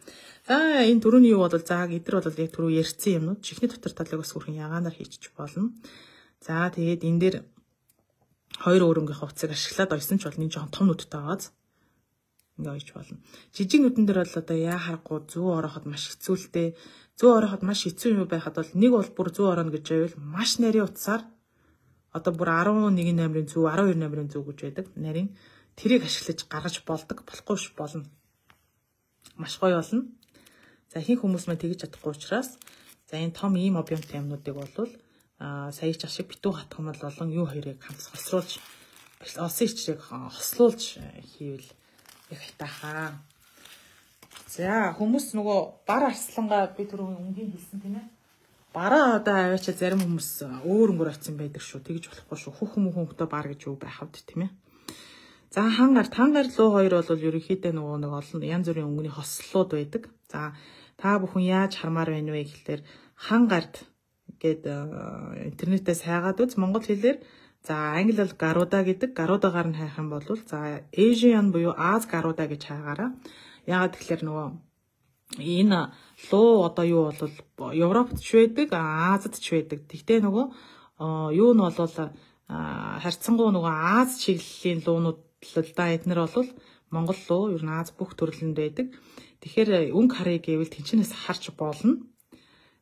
За энэ түрүүний юу бол за эдгээр бол яг түрүү ярьсан юмнууд. Чихний дотор талыг бас хүрхэн ягаанаар хийчих болно. За тэгээд энэ дээр хоёр өөр өнгийн хувцсыг ашиглаад ойсон ч болно. Энэ жоохон том нүдтэй байгааз ингээ ойж болно. Жижиг нүдэн дээр бол одоо яа харахгүй зүү орооход маш хэцүү л дээ. Зүү орооход маш хэцүү юм байхад бол нэг бол бүр зүү орооно гэж байвал маш нарийн утсаар одоо бүр 11 номерын зүү, 12 номерын зүү гэж байдаг. Нарийн тэрийг ашиглаж гаргаж болдог, болохгүй ш болно. Маш гоё болно. За ихэнх хүмүүс маань тэгж чадахгүй учраас за энэ том ийм объемтой юмнуудыг бол сая ч ашиг битүү хатгамал болон юу хоёрыг хамт хосруулж олсон ичрийг хослуулж хийвэл их хайтахаа. За хүмүүс нөгөө бар арслангаа би түрүү өнгийн хэлсэн тийм ээ. Бараа одоо аваачаа зарим хүмүүс өөр өнгөр очсон байдаг шүү. Тэгж болохгүй шүү. Хөх хүмүүхэн өнгөтэй бар гэж юу байх вэ тийм ээ. За хангар луу хоёр бол ерөнхийдөө нөгөө нэг олон янз бүрийн өнгөний хослолууд байдаг. За та бүхэн яаж хармаар байна вэ гэхлээр хангард гээд интернетээс хайгаад үз монгол хэлээр. За англи бол Garuda гэдэг. Garuda-гаар нь хайх юм бол за Asian буюу Аз Garuda гэж хайгаараа. Яагаад гэхлээр нөгөө энэ луу одоо юу бол Европт ч байдаг, Азад ч байдаг. Тэгтээ нөгөө юу нь бол харьцангуй нөгөө Аз чиглэлийн луунууд л да эднэр бол Монгол луу ер нь Аз бүх төрлөнд байдаг. Тэгэхээр өнгө харъя гэвэл тэнчнээс харж болно.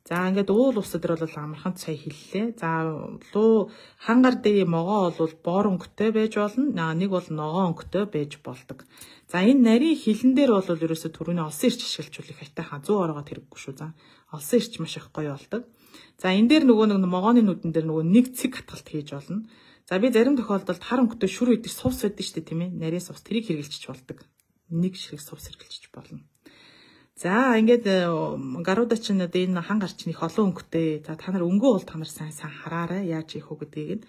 За ингээд уул ус дээр бол амархан сая хэллээ. За луу хангар дээр могоо бол бор өнгөтэй байж болно. Нэг бол ногоон өнгөтэй байж болдог. За энэ нарийн хилэн дээр бол ерөөсө түрүүний олсон ирч ашиглаж их хайтайхан зүү ороогоод хэрэггүй шүү. За олсон ирч маш их гоё болдог. За энэ дээр нөгөө нэг могооны нүдэн дээр нөгөө нэг цэг хатгалт хийж болно. За би зарим тохиолдолд хар өнгөтэй шүр үдэр сувс байдаг шүү дээ тийм ээ. Нарийн сувс тэрийг хэрэглэчих болдог. Нэг ширхэг сувс хэрэглэчих болно. За ингээд Garuda чинь одоо энэ хан гар чинь их олон өнгөтэй. За та нар өнгөө бол та нар сайн хараарай. Яаж хийх үү гэдгийг нь.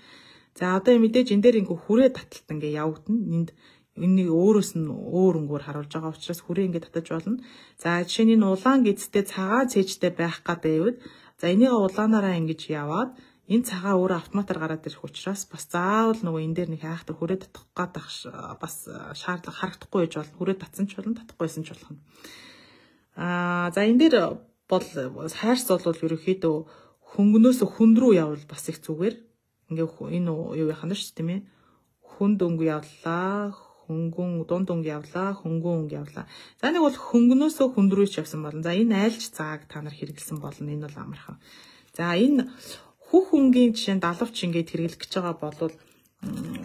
За одоо мэдээж энэ дээр ингээ хүрээ таталт ингээ явагдана. Энд энийг өөрөөс нь өөр өнгөөр харуулж байгаа учраас хүрээ ингээ татаж болно. За жишээ нь энэ улаан гизтэй цагаан цээжтэй байх гад байвал за энийг улаанаараа ингэж яваад энэ цагаан өөрөө автоматар гараад ирэх учраас бас заавал нөгөө энэ дээр нэг хайхтар хүрээ татах гад бас шаардлага харагдахгүй байж болно. Хүрээ татсан ч болно, татахгүйсэн ч болно. За энэ дээр бол хайрц бол ерөнхийдөө хөнгөнөөс хүнд рүү явбал бас их зүгээр. Ингээ энэ юу яхана шүү тийм ээ. Хүнд өнгө явлаа, хөнгөн дунд өнгө явлаа, хөнгөн өнгө явлаа. За нэг бол хөнгөнөөсөө хүнд рүү ч явсан болно. За энэ айлч зааг та нар хэрэглэсэн болно. Энэ бол амархан. За энэ хөх өнгийн жишээ нь далавч ингээд хэрэглэх гэж байгаа бол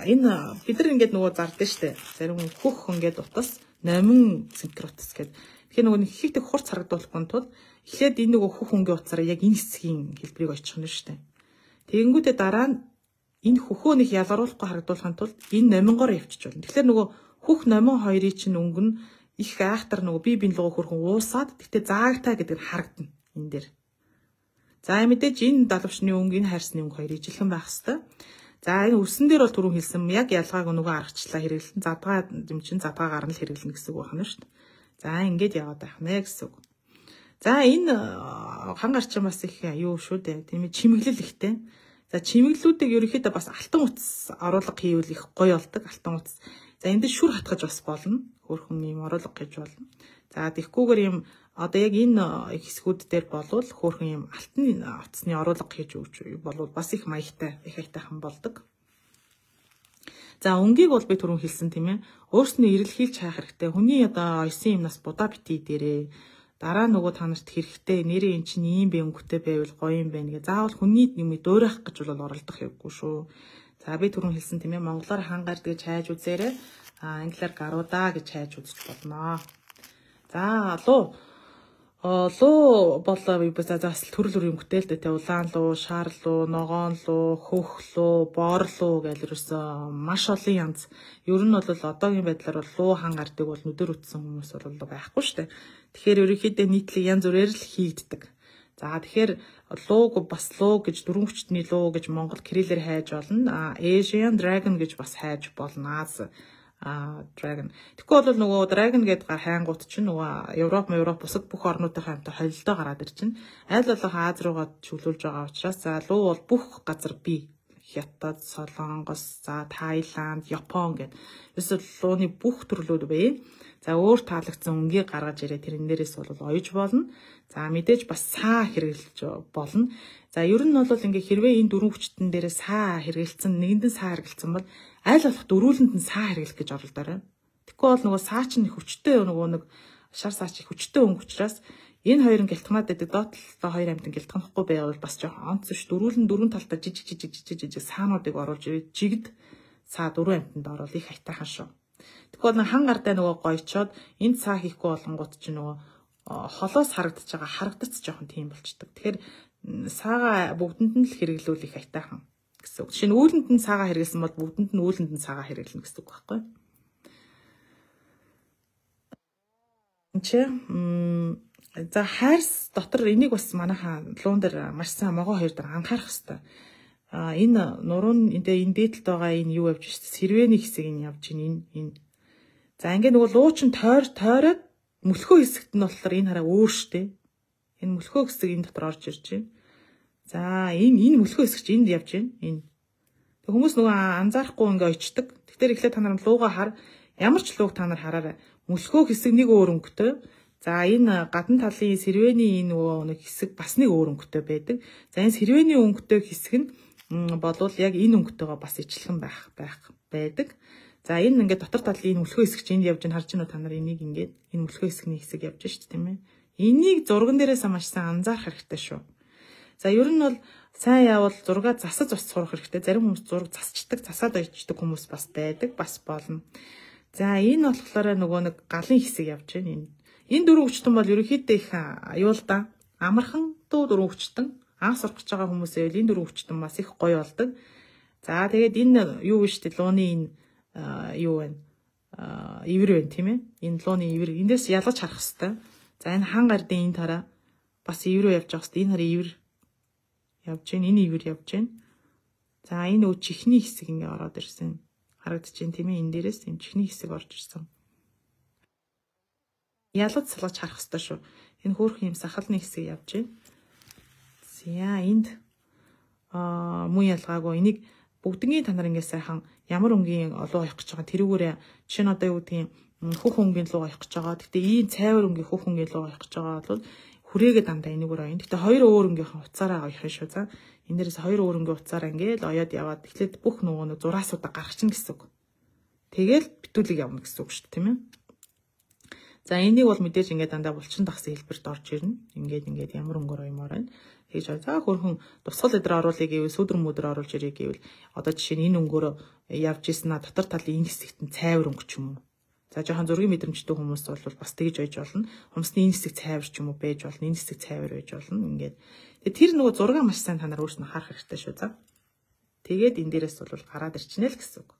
энэ бид нар ингээд нөгөө зардсан шүү дээ. Зарим хөх ингээд утас, номин цэнхэр утас гэдэг. Тэгэхээр нөгөө нэг хийдэг хурц харагдуулахгүй тул Эхлээд энэ нөгөө хөх өнгийн утсаараа яг энэ хэсгийн хэлбэрийг очих нь шүү дээ. Тэгэнгүүтээ дараа нь энэ хөхөө нэг ялгаруулахгүй харагдуулахын тулд энэ номингоор явчих болно. Тэгэхээр нөгөө хөх номин хоёрын чинь өнгө нь их айхтар нөгөө бие биен лугаа хөрхөн уусаад тэгтээ заагтай гэдэг нь харагдана энэ дээр. За мэдээж энэ далавчны өнгө, энэ хайрсны өнгө хоёр ижилхэн байх хэвээр. За энэ өвсөн дээр бол түрүүн хэлсэн яг ялгааг нөгөө аргачлаа хэрэглэн задгаа юм чинь задгаагаар нь л хэрэглэнэ гэсэн үг байна шүү дээ. За ингээд яваад байх нэ гэсэн үг. За энэ хан гарчин бас их юу шүү дээ. Тийм ээ, чимэглэл ихтэй. За чимэглэлүүдийг ерөнхийдөө бас алтан утас оруулга хийвэл их гоё болдог алтан утас. За энд дээр шүр хатгаж бас болно. Хөөрхөн ийм оруулга хийж болно. За тэгхгүйгээр ийм одоо яг энэ хэсгүүд дээр болвол хөөрхөн ийм алтан утасны оруулга хийж өгч болвол бас их маягтай, их аятайхан болдог. За өнгийг бол би түрүүн хэлсэн тийм ээ. Өөрснөө эрэлхийлж хайх хэрэгтэй. Хүний одоо оёсон юмнаас будаа битгий дээрээ. Дараа нөгөө та нарт хэрэгтэй нэрээ эн чинь ийм бэ өнгөтэй байвал гоё юм байна гэ. Заавал хүний юм дуурайх гэж бол оролдох юмгүй шүү. За би түрүүн хэлсэн тийм ээ. Монголоор хан гард гэж хайж үзээрэй. А англиар гаруудаа гэж хайж үзэж болно. За луу луу болоо би бас бас төрөл бүрийн өнгөтэй л дээ те. Улаан луу, шар луу, ногоон луу, хөх луу, бор луу гэл ерөөсөө маш олон янз. Ер нь бол одоогийн байдлаар бол луу хан гардыг бол нүдэр үтсэн хүмүүс бол байхгүй шүү дээ. Тэгэхээр ерөнхийдөө нийтлэг янз бүрээр л хийгддэг. За тэгэхээр лууг бас луу гэж дөрвөн хүчтний луу гэж Монгол кириллээр хайж болно. А Asian Dragon гэж бас хайж болно. Аз Dragon. Тэгэхгүй бол нөгөө Dragon гэдэг хайнгууд чинь нөгөө Европ, Европ бусад бүх орнуудынхаа хамт холилдоо гараад ир чинь. Айл болох Аз руугаа чиглүүлж байгаа учраас за луу бол бүх газар бий. Хятад, Солонгос, за Таиланд, Япон гэдэг. Ерөөсөө лууны бүх төрлүүд бий. За өөр таалагдсан өнгийг гаргаж ирээ тэрэн дээрээс бол оёж болно. За мэдээж бас саа хэрэглэж болно. За ер нь бол ингээ хэрвээ энэ дөрвөн хүчтэн дээрээ саа хэрэглэсэн, нэгэнд нь саа хэрэглэсэн бол аль болох дөрүүлэнд нь саа хэрэглэх гэж оролдоорой. Тэгэхгүй бол нөгөө саа чинь хүчтэй нөгөө нэг шар саа чи хүчтэй өнгө учраас энэ хоёр нь гэлтгнаад байдаг. Доод талдаа хоёр амьтан гэлтгахгүй байвал бас жоохон онц ш. Дөрүүлэн дөрвөн талдаа жижиг жижиг жижиг жижиг саануудыг оруулж ирээ жигд саа дөрвөн амьтанд оруул их аятайхан шүү. Тэгэхгүй бол хан гардаа нөгөө гоёчоод энд саа хийхгүй болонгууд чинь нөгөө холоос харагдаж байгаа харагдац жоохон тийм болчдөг. Тэгэхээр саагаа бүгдэнд нь л хэрэглүүл их аятайхан гэсэн үг. Жишээ нь үүлэнд нь саагаа хэрэглэсэн бол бүгдэнд нь үүлэнд нь саагаа хэрэглэнэ гэсэн үг байхгүй юу? Энд за хайрс дотор энийг бас манайхаа луун дээр маш сайн могоо хоёр дээр анхаарах хэрэгтэй. А энэ нурууны энэ дээдлд байгаа энэ юу явж шээ? Сэрвэний хэсэг энэ явж байна. Энэ. За ингээ нөгөө луу чин тойроод мөлхөө хэсэгт нь болохоор энэ хараа өөр штэ. Энэ мөлхөө хэсэг энэ дотор орж ирж байна. За энэ мөлхөө хэсэг чи энд явж байна. Энэ. Тэг хүмүүс нөгөө анзаарахгүй ингээ очдөг. Тэгэхээр эхлээд та нар луугаа хар. Ямар ч лууг та нар хараарай. Мөлхөө хэсэг нэг өөр өнгөтэй. За энэ гадна талын сэрвэний энэ нөгөө нэг хэсэг бас нэг өөр өнгөтэй байдаг. За энэ сэрвэний өнгөтэй хэсэг нь болвол яг энэ өнгөтэйгөө бас ижилхэн байх байдаг. За энэ ингээд дотор талын энэ мөлхөө хэсэг чинь энд явж байна. Харж байна уу та нар энийг ингээд энэ мөлхөө хэсэгний хэсэг явж шүү дээ, тийм ээ. Энийг зурган дээрээс маш сайн анзаарах хэрэгтэй шүү. За ер нь бол сайн явбал зургаа засаж бас сурах хэрэгтэй. Зарим хүмүүс зураг засчдаг, засаад ойчдаг хүмүүс бас байдаг, бас болно. За энэ болохоор нөгөө нэг галын хэсэг явж байна энэ. Энэ дөрвөн хүчтэн бол ерөнхийдөө их аюултай, амархан дүү дөрвөн хүчтэн. Анх сурах гэж байгаа хүмүүсээ энэ дөрвөн хүчтэн бас их гоё болдог. За тэгээд энэ юу вэ штэ лууны энэ юу вэ? Ивэр байна тийм ээ. Энэ лууны ивэр эндээс ялгаж харах хэвээр. За энэ хан гардын энэ тараа бас иврүү явж байгаа хэвээр. Энэ хараа ивэр явж байна. Энэ ивэр явж байна. За энэ өө чихний хэсэг ингээ ороод ирсэн. Харагдаж байна тийм ээ. Энэ дээрээс энэ чихний хэсэг орж ирсэн. Ялгаж салгаж харах хэвээр шүү. Энэ хөөрхөн юм сахалны хэсэг явж байна. За энд мөн ялгаагүй энийг бүгднгийн та нар ингээ сайхан ямар өнгийн олоо оёх гэж байгаа тэрүүгээрээ жишээ нь одоо юу гэдгийг хөх өнгийн луу оёх гэж байгаа. Гэтэ ийм цайвар өнгийн хөх өнгийн луу оёх гэж байгаа бол хүрээгээ дандаа энэгээр оёно. Гэтэ хоёр өөр өнгийнхээ утсаараа оёх юм шүү. За энэ дээрээс хоёр өөр өнгийн утсаараа ингээл оёод яваад тэгэхээр бүх нөгөө нэг зураасуудаа гаргах чинь гэсэн үг. Тэгэл битүүлэг явна гэсэн үг шүү дээ, тийм ээ. За энийг бол мэдээж ингээд дандаа булчин дагсан хэлбэрт орж ирнэ. Ингээд ингээд ямар өнгөөр оёмоор байна. Тэгж за хөрхөн тусгал өдрө оруулъя гэвэл сүдэр мүдэр оруулж ирээ гэвэл одоо жишээ нь энэ өнгөөрөө явж ирсэн аа дотор талын энэ хэсэгт нь цайвар өнгө ч юм уу. За жоохон зургийн мэдрэмжтэй хүмүүс бол бас тэгж байж болно. Хумсны энэ хэсэг цайвар ч юм уу байж болно. Энэ хэсэг цайвар байж болно. Ингээд тэр нөгөө зураг маш сайн та нар өөрснөө харах хэрэгтэй шүү. За. Тэгээд энэ дээрээс бол гараад ирчнэ л гэсэн үг.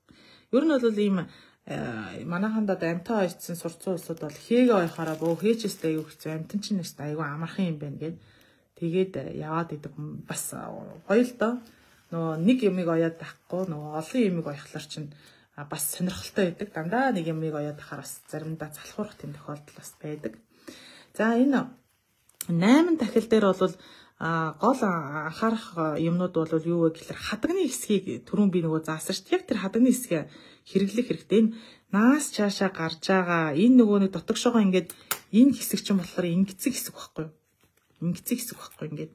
Ер нь бол ийм манайханд одоо амтаа ойцсон сурцсан улсууд бол хээгээ ойхороо бөө хээчээстэй аюу хэцүү амтан чинь нэстэ аюу амархан юм байна гэд. Тэгээд яваад идэг бас гоё л доо. Нөгөө нэг юмыг оёод байхгүй нөгөө олон юмыг оёхлоор чинь бас сонирхолтой байдаг. Дандаа нэг юмыг оёод ахаар бас заримдаа залхуурах тийм тохиолдол бас байдаг. За энэ 8 дахил дээр бол гол анхаарах юмнууд бол юу вэ гэхэлэр хадагны хэсгийг түрүүн би нөгөө заасан шүү дээ. Яг тэр хадагны хэсгээ хэрэглэх хэрэгтэй. Энэ наас чаашаа гарч байгаа энэ нөгөө нэг дотогшоогоо ингээд энэ хэсэг чинь болохоор ингэцэг хэсэг байхгүй юу? Ингэцэг хэсэг байхгүй ингээд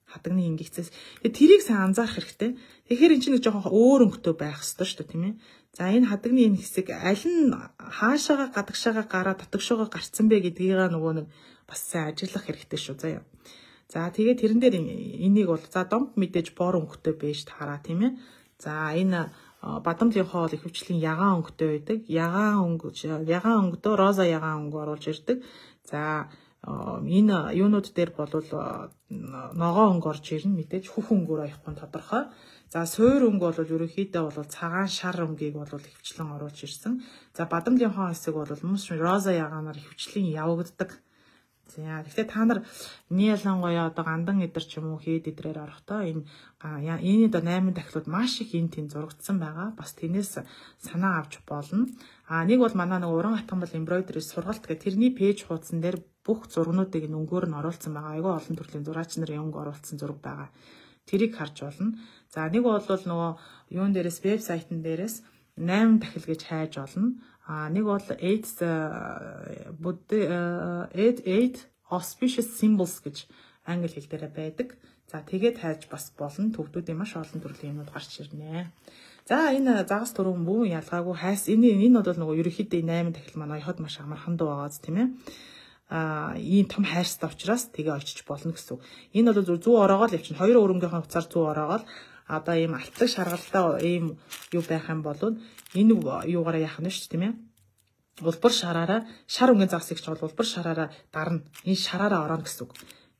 хадагны ингэцээс. Тэгээ тэрийг сайн анзаарах хэрэгтэй. Тэгэхээр энэ чинь нэг жоохон өөр өнгөтэй байх ёстой шүү дээ, тийм ээ. За энэ хадагны энэ хэсэг аль нь хаашаага гадагшаага гараа дотогшоогоо гарцсан бэ гэдгийг нөгөө нэг бас сайн ажиглах хэрэгтэй шүү заяа. За тэгээд тэрэн дээр энийг бол за домп мэдээж бор өнгөтэй байж таараа тийм ээ. За энэ бадамлын хоол ихэвчлэн ягаан өнгөтэй байдаг. Ягаан өнгө ягаан өнгөдөө роза ягаан өнгө оруулж ирдэг. За энэ юунууд дээр бол ногоон өнгө орж ирнэ мэдээж хөх өнгөөр аяхгүй нь тодорхой. За суур өнгө бол ерөнхийдөө бол цагаан шар өнгийг бол ихэвчлэн оруулж ирсэн. За бадамлын хоол хэсэг бол хүмүүс роза ягаанаар ихэвчлэн явагддаг. За тэгэхээр та нар миний ялангуяа одоо гандан эдэр ч юм уу хэд эдрээр орохдоо энэ энэ одоо 8 дахлууд маш их энэ тэнд зурагдсан байгаа. Бас тэрнээс санаа авч болно. А нэг бол манай нэг уран хатгамбал embroidery сургалт гэх тэрний пэйж хуудсан дээр бүх зургнуудыг нь өнгөөр нь оруулсан байгаа. Айгүй олон төрлийн зураач нарын өнгө оруулсан зураг байгаа. Тэрийг харж болно. За нэг бол нөгөө юун дээрээс вебсайтн дээрээс 8 дахил гэж хайж олно. А нэг бол 8 auspicious symbols гэж англи хэл дээр байдаг. За тэгээд хайж бас болно. Төвдүүдийн маш олон төрлийн юмнууд гарч ирнэ. За энэ загас түрүүн бүү ялгаагүй хайс энэ бол нөгөө ерөнхийдөө 8 дахил маань оёход маш амархан дуу байгааз тийм ээ. А ийм том хайрцтай учраас тэгээ очиж болно гэсэн үг. Энэ бол зүү ороогоо л явчихна. Хоёр өрөнгөхийн хуцаар зүү ороогоо л одоо ийм алтлаг шаргалтай ийм юу байх юм бол энэ юугаараа яах нь шүү дээ тийм ээ. Улбар шараараа шар өнгийн загасыг ч бол улбар шараараа дарна. Энэ шараараа орно гэсэн үг.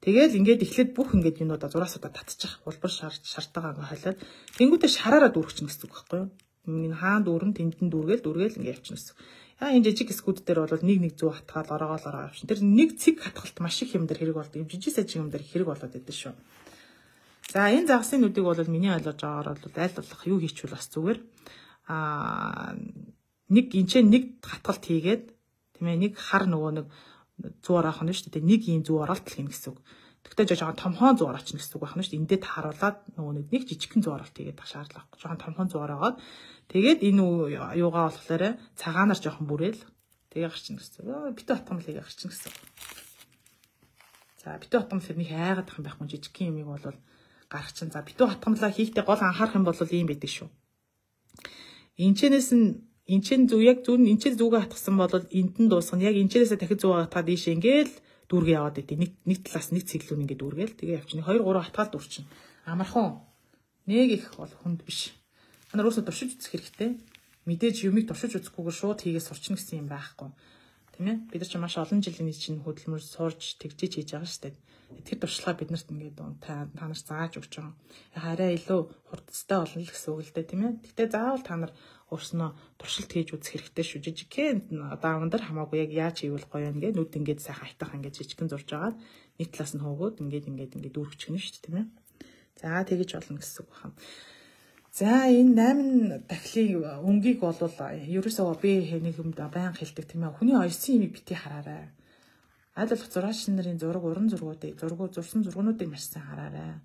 Тэгээл ингээд эхлээд бүх ингээд юмнуудаа зураасуудаа татчих. Улбар шар шартайгаа ингээд холиод тэнгуүтээ шараараа дүүрэх чинь гэсэн үг байхгүй юу? Энэ хаан дүүрэн тэндэн дүүргээл ингээд явчихна гэсэн. Яа энэ жижиг хэсгүүд дээр бол нэг нэг зүү хатгаал ороогоол ороо явчихна. Тэр нэг цэг хатгалт маш их юм дээр хэрэг болдог. Юм жижиг сажиг юм дээр хэрэг болоод идэв шүү. За энэ загсын нүдийг бол миний ойлгож байгаагаар бол аль болох юу хийчихвэл бас зүгээр. Нэг энчээ нэг хатгалт хийгээд тийм ээ нэг хар нөгөө нэг зүү ороох нь шүү дээ. Нэг ийм зүү оролт л хийнэ гэсэн үг. Тэгтээ жоохон томхон зүү ороочно гэсэн үг байна шүү дээ. Эндээ тааруулаад нөгөө нэг жижигхэн зүү оролт хийгээд ах шаардлага байхгүй. Жоохон томхон зүү ороогоод тэгээд энэ юугаа болохоор цагаанаар жоохон бүрээл тэгээ гарчна гэсэн үг. Битүү хатгамл хийгээ гарчна гэсэн үг. За битүү хатгамл нэг хайгаад ах юм байхгүй жижигхэн юмыг бол гарах чинь. За битүү хатгамлаа хийхдээ гол анхаарах юм бол ийм байдаг шүү. Энчэнээс нь энчэн зүг яг зүг энчэн зүгээ хатгсан бол энд нь дуусгана. Яг энчэнээсээ дахид зүг хатгаад ийшээ ингээл дүүргээ яваад идэв. Нэг талаас нэг цэглүүн ингээд дүүргээл тэгээ явчихна. 2 3 хатгаал дүүрчин. Амархан. Нэг их бол хүнд биш. Та нар өөрсдөө туршиж үзэх хэрэгтэй. Мэдээж юмыг туршиж үзэхгүйгээр шууд хийгээ сурчна гэсэн юм байхгүй. Тийм ээ? Бид нар чинь маш олон жилийн чинь хөдөлмөр сурж тэгжиж хийж байгаа шүү дээ. Тэр туршлага бид нарт ингээд та нар зааж өгч байгаа. Хараа илүү хурдтай болно л гэсэн үг л дээ, тийм ээ. Гэхдээ заавал та нар өөрснөө туршилт хийж үзэх хэрэгтэй шүү. Жижигхэн даавн дээр хамаагүй яг яаж хийвэл гоё юм гээ нүд ингээд сайхан хайтах ингээд жижигхэн зурж агаад нэг талаас нь хөөгөөд ингээд ингээд ингээд дүүрчихнэ шүү дээ, тийм ээ. За тэгэж болно гэсэн үг байна. За энэ 8 дахлын өнгийг бол ерөөсөө би нэг юм баян хэлдэг тийм ээ. Хүний ойсон юмыг бити хараарай. Аль болох зураач нарын зураг уран зургуудыг зургуу зурсан зургнуудыг маш сайн хараарай.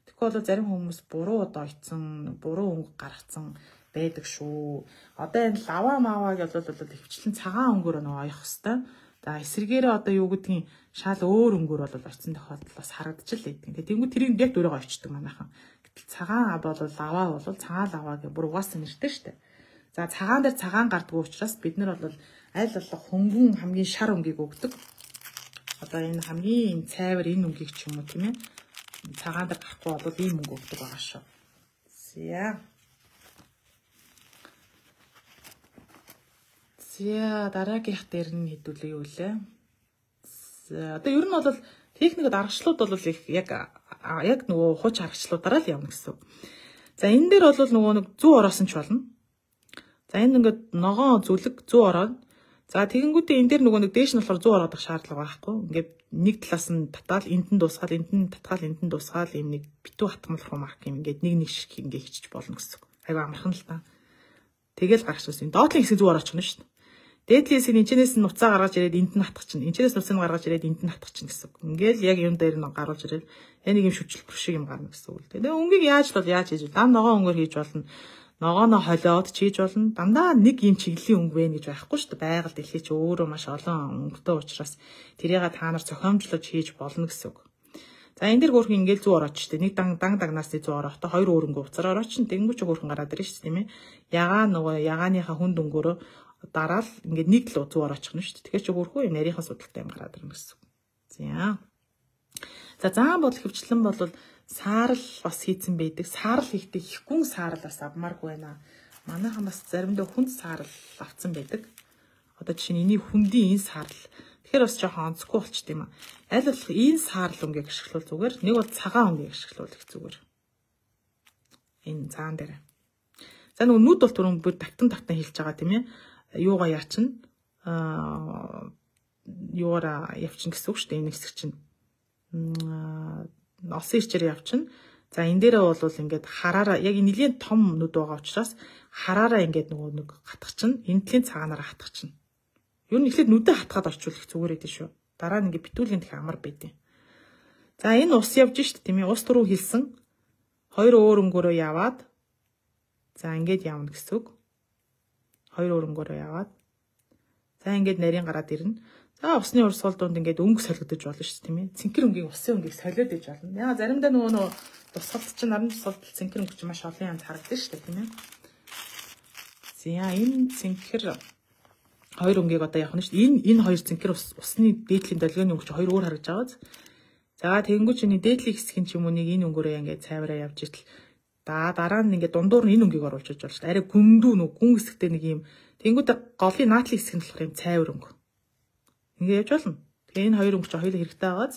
Тэгэхгүй бол зарим хүмүүс буруу одоо ойцсон, буруу өнгө гаргацсан байдаг шүү. Одоо энэ лава маваг бол ихэвчлэн цагаан өнгөөр нөгөө оёх хэвээр. За эсрэгээрээ одоо юу гэдгийг шал өөр өнгөөр бол ойцсон тохиолдол бас харагдчихл байдаг. Тэгээ тэнгуү тэрийг яг дөрөөгөө ойчдөг манайхан. Гэтэл цагаан бол лава бол цагаан лава гэх бүр угаасаа нэртэй шүү дээ. За цагаан дээр цагаан гардггүй учраас бид нар бол аль болох хөнгөн хамгийн шар өнгийг өгдөг. Одоо энэ хамгийн цайвар энэ өнгийг ч юм уу тийм ээ. Цагаан дээр гарахгүй бол ийм өнгө өгдөг байгаа шүү. За. За дараагийнх дээр нь хэдүүлээ юу лээ? За одоо ер нь бол техникэд аргачлалууд бол их яг нөгөө хууч аргачлалуудаараа л явна гэсэн. За энэ дээр бол нөгөө нэг зүү ороосон ч болно. За энэ ингээд ногоон зүлэг зүү ороод за тэгэнгүүтээ энэ дээр нөгөө нэг дээш нь болохоор зүү ороодох шаардлага байхгүй. Ингээд нэг талаас нь татаал энд нь дуусгаал, энд нь татгаал, энд нь дуусгаал ийм нэг битүү хатгамал руу марк юм ингээд нэг нэг шиг ингээд хийчих болно гэсэн. Айгу амархан л та. Тэгэл гарч ирсэн. Доотлын хэсэг зүү ороочих нь шүү дээ. Дээдлийн хэсэг нь энэчнээс нь нуцаа гаргаж ирээд энд нь хатгах чинь. Энэчнээс нуцыг гаргаж ирээд энд нь хатгах чинь гэсэн. Ингээл яг юм дээр нь гаруулж ирээд яг нэг юм шүчлбэр шиг юм гарна гэсэн үг л. Тэгээ өнгийг яаж л бол яаж хийж дам ногоон өнгөөр хийж болно. Ногооноо холиод ч хийж болно. Дандаа нэг юм чиглэлийн өнгө вэ гэж байхгүй шүү дээ. Байгаль дэлхий чи өөрөө маш олон өнгөтэй учраас тэрийг та нар зохиомжлож хийж болно гэсэн үг. За энэ дэр хөөрхөн ингээл зүү орооч шүү дээ. Нэг дан дан дагнаас зүү орохдоо хоёр өөр өнгө уцаар орооч. Тэнгүүч хөөрхөн гараад ирнэ шүү дээ, тийм ээ. Ягаан нөгөө ягааныхаа хүнд өнгөөрөө дараал ингээд нэг л зүү ороочих нь шүү дээ. Тэгэхээр чи хөөрхөө юм нарийнхан судалтай юм гараад ирнэ гэсэн. За. За заан бодол хөвчлэн бол саарал бас хийцэн байдаг. Саарал хийхдээ их гүн саарал бас авмааргүй байна. Манайхан бас заримдаа хүнд саарал авцсан байдаг. Одоо жишээ нь эний хүндийн энэ саарал. Тэгэхээр бас жоохон онцгүй болчт юм а. Аль болох энэ саарал өнгийг ашиглавал зүгээр. Нэг бол цагаан өнгийг ашиглавал их зүгээр. Энэ цагаан дээр. За нөгөө нүд бол түрүүн бүр тавтан тавтан хилж байгаа тийм ээ. Юугаа яачин юугаараа явчин гэсэн үг шүү дээ. Энэ хэсэг чинь олсон ирчээр явчин. За энэ дээрээ бол ингээд хараараа яг нэлийн том нүд байгаа учраас хараараа ингээд нөгөө нэг хатгах чинь энэ тлийн цагаанаараа хатгах чинь. Ер нь эхлээд нүдээ хатгаад орчуулах зүгээр эдэн шүү. Дараа нь ингээд битүүлгийн дэх амар байдیں۔ За энэ ус явж шít тийм ээ. Ус түрүү хэлсэн. Хоёр өөр өнгөөрөө яваад за ингээд явна гэсэн үг. Хоёр өөр өнгөөрөө яваад за ингээд нарийн гараад ирнэ. За усны урсгал дунд ингээд өнгө солигдож болно шүү дээ, тийм ээ. Цэнхэр өнгийг усын өнгийг солиод иж болно. Яа заримдаа нөгөө тусгалт чинь наран тусгалт цэнхэр өнгө чинь маш олон янз харагдана шүү дээ, тийм ээ. За энэ цэнхэр хоёр өнгийг одоо явах нь шүү дээ. Энэ хоёр цэнхэр усны дээдлийн долгионы өнгө чинь хоёр өөр харагдаж байгаа. За тэгэнгүүт чинь дээдлийн хэсэг нь ч юм уу нэг энэ өнгөөрөө ингээд цайвараа явж итэл дараа нь ингээд дундуур нь энэ өнгийг оруулж иж болно шүү дээ. Арай гүндүү нүү гүн хэсэгтэй нэг юм. Тэгэнгүүт голын наадлын хэсэг нь болохоор юм цайвар өнгө. Ингээ явж болно. Тэгээ энэ хоёр өнгө чинь хоёулаа хэрэгтэй байгааз.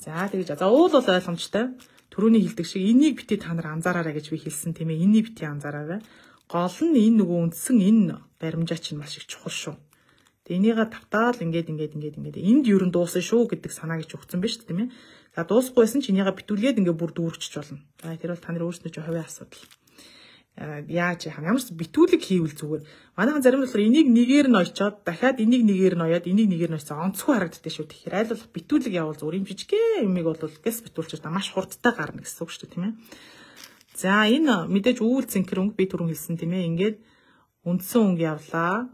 За тэгэж. За уул бол ойлгомжтой. Төрөүний хэлдэг шиг энийг бити та нар анзаараарай гэж би хэлсэн тийм ээ. Энийг бити анзаараарай. Гол нь энэ нөгөө үндсэн энэ баримжаа чинь маш их чухал шүү. Тэгээ энийгээ тавтаал ингээд ингээд ингээд ингээд энд ер нь дуусна шүү гэдэг санаа гэж өгсөн биз дээ тийм ээ. За дуусахгүй байсан ч энийгээ битүүлгээд ингээ бүр дүүрчиж болно. За тэр бол та нар өөрснөө чинь хувийн асуудал. Яаж яах юм? Ямар ч битүүлэг хийвэл зүгээр. Манайхан зарим болохоор энийг нэгээр нь ойчоод дахиад энийг нэгээр нь оёод энийг нэгээр нь ойцсон онцгүй харагддээ шүү. Тэгэхээр аль болох битүүлэг явуул зүгээр юм жижигхэн юмыг бол гэс битүүлчих та маш хурдтай гарна гэсэн үг шүү дээ, тийм ээ. За энэ мэдээж үүл цэнхэр өнгө би түрүүн хэлсэн тийм ээ. Ингээд үндсэн өнгө явлаа.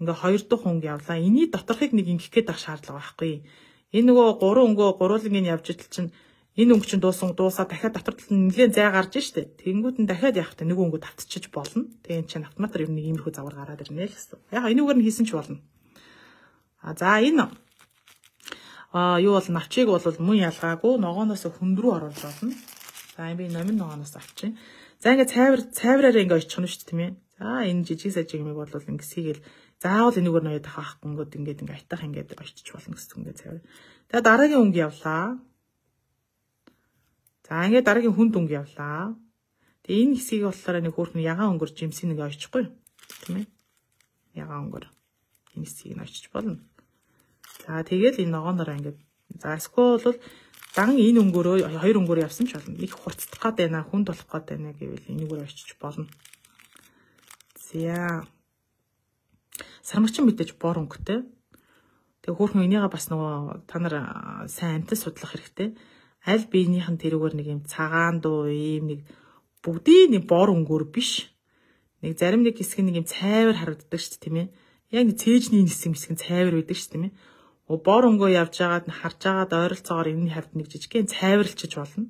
Ингээ хоёр дахь өнгө явлаа. Эний доторхыг нэг ингэх гээд байх шаардлага байхгүй. Энэ нөгөө гурван өнгөө гурвуулангийн явж идэл чинь энэ өнгө чинь дуусаа дахиад дотор тал нь нэлээд зай гарч штэ. Тэнгүүд нь дахиад явах та нэг өнгө тавтчихж болно. Тэгээ энэ чинь автоматар ер нь иймэрхүү загвар гараад ирнэ л гэсэн. Яг энүүгээр нь хийсэн ч болно. А за энэ юу бол навчийг бол мөн ялгаагүй ногооноос хүнд рүү оруулж болно. За энэ би номин ногооноос авчих. За ингээд цайвараараа ингээд очих нь шүү дээ, тийм ээ. За энэ жижиг сажиг юмыг бол ингээд сийгээл заавал энүүгээр ноёд авах өнгөд ингээд ингээд айтах ингээд очиж болно гэсэн ингээд цайвар. Тэгээ дараагийн өнгө явлаа. За ингээд дараагийн хүнд өнгө явлаа. Тэгээ энэ хэсгийг болохоор нэг хөөрхөн ягаан өнгөөр жимсийг ингээ очихгүй. Тийм ээ. Ягаан өнгөөр энэ хэсгийг нь очиж болно. За тэгэл энэ ногоонороо ингээд за эсвэл бол дан энэ өнгөөрөө хоёр өнгөөр явсан ч болно. Их хурцдах гээд байна, хүнд болох гээд байна гэвэл энэгээр очиж болно. За сармагчин мэдээж бор өнгөтэй. Тэгээ хөөрхөн энийгээ бас нөгөө та нар сайн амтан судлах хэрэгтэй. Аль биенийх нь тэрүүгээр нэг юм цагаан дуу ийм нэг бүгдийн нэг бор өнгөөр биш. Нэг зарим нэг хэсэг нэг юм цайвар харагддаг шүү дээ, тийм ээ. Яг нэг цээжний хэсэг хэсэг нь цайвар байдаг шүү дээ, тийм ээ. Бор өнгөө явж байгаад нь харж байгаад ойролцоогоор энэний хавьд нэг жижигхэн цайварлчиж болно.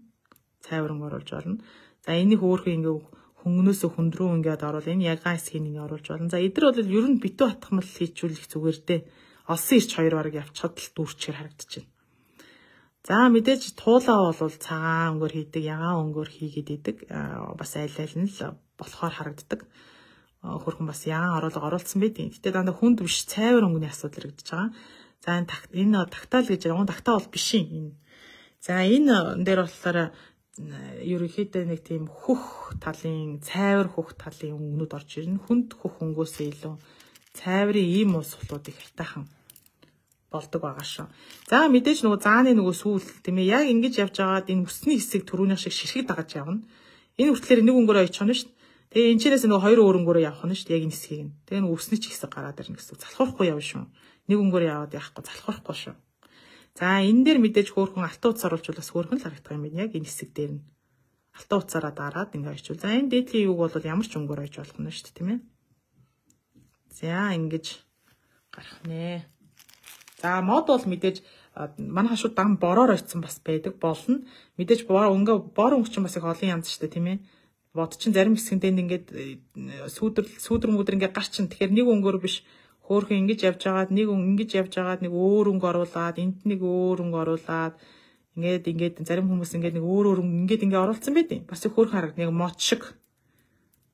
Цайвар өнгө оруулж болно. За энийг хөөрхөн ингээ хөнгөнөөсөө хүнд рүү ингээд оруул энэ ягаан хэсгийг ингээ оруулж болно. За эдгээр бол ер нь битүү хатгамал хийчүүлэх зүгээр дээ. Олсон ирч хоёр бараг явчихад л дүүрчээр харагдчихэв. За мэдээж туулаа бол цагаан өнгөөр хийдэг, ягаан өнгөөр хийгээд идэг. Бас айл айл нь л болохоор харагддаг. хөрхөн бас ягаан оруулга оруулсан байдیں۔ Гэтэ дандаа хүнд биш цайвар өнгөний асуудал яригдж байгаа. За энэ тагтаал гэж байгаа. Тагтаа бол биш юм энэ. За энэ дээр болохоор ерөнхийдөө нэг тийм хөх талын цайвар хөх талын өнгөнүүд орж ирнэ. Хүнд хөх өнгөөсөө илүү цайврын ийм уус сулууд их хайтайхан болдог байгаа шүү. За мэдээж нөгөө зааны нөгөө сүүл тийм ээ яг ингэж явж байгаад энэ үсний хэсэг түрүүнийх шиг ширхэг дагаж явна. Энэ хүртлээр нэг өнгөөрөө очих нь шүү дээ. Тэгээ энэ чирээс нөгөө хоёр өөр өнгөөрөө явах нь шүү дээ. Яг энэ хэсгийг нь. Тэгээ нөгөө үсний ч хэсэг гараад ирнэ гэсэн. Залхуурахгүй явна шүү. Нэг өнгөөр яваад яахгүй залхуурахгүй шүү. За энэ дээр мэдээж хөөрхөн алтан утас оруулж бас хөөрхөн л харагдах юм байна. Яг энэ хэсэг дээр нь алтан утсаараа дараад ингээ очивол. За энэ дээдлийн юг бол ямар ч өнгөөр ойж болох нь шүү дээ, тийм ээ. За ингэж гарах нэ. За мод бол мэдээж манай хашууд дан бороор ойцсон бас байдаг болно. Мэдээж бор өнгө бор өнгө чинь бас их олон янз шүү дээ, тийм ээ. Бод чинь зарим хэсгэндээ ингээд сүүдэр мүдэр ингээд гар чинь тэгэхээр нэг өнгөөр биш хөөхөн ингэж явж байгаад нэг ингэж явж байгаад нэг өөр өнгө оруулаад энд нэг өөр өнгө оруулаад ингээд ингээд зарим хүмүүс ингээд нэг өөр өөр өнгө ингээд ингээд оруулсан байдیں۔ Бас их хөөрхөн харагд нэг мод шиг.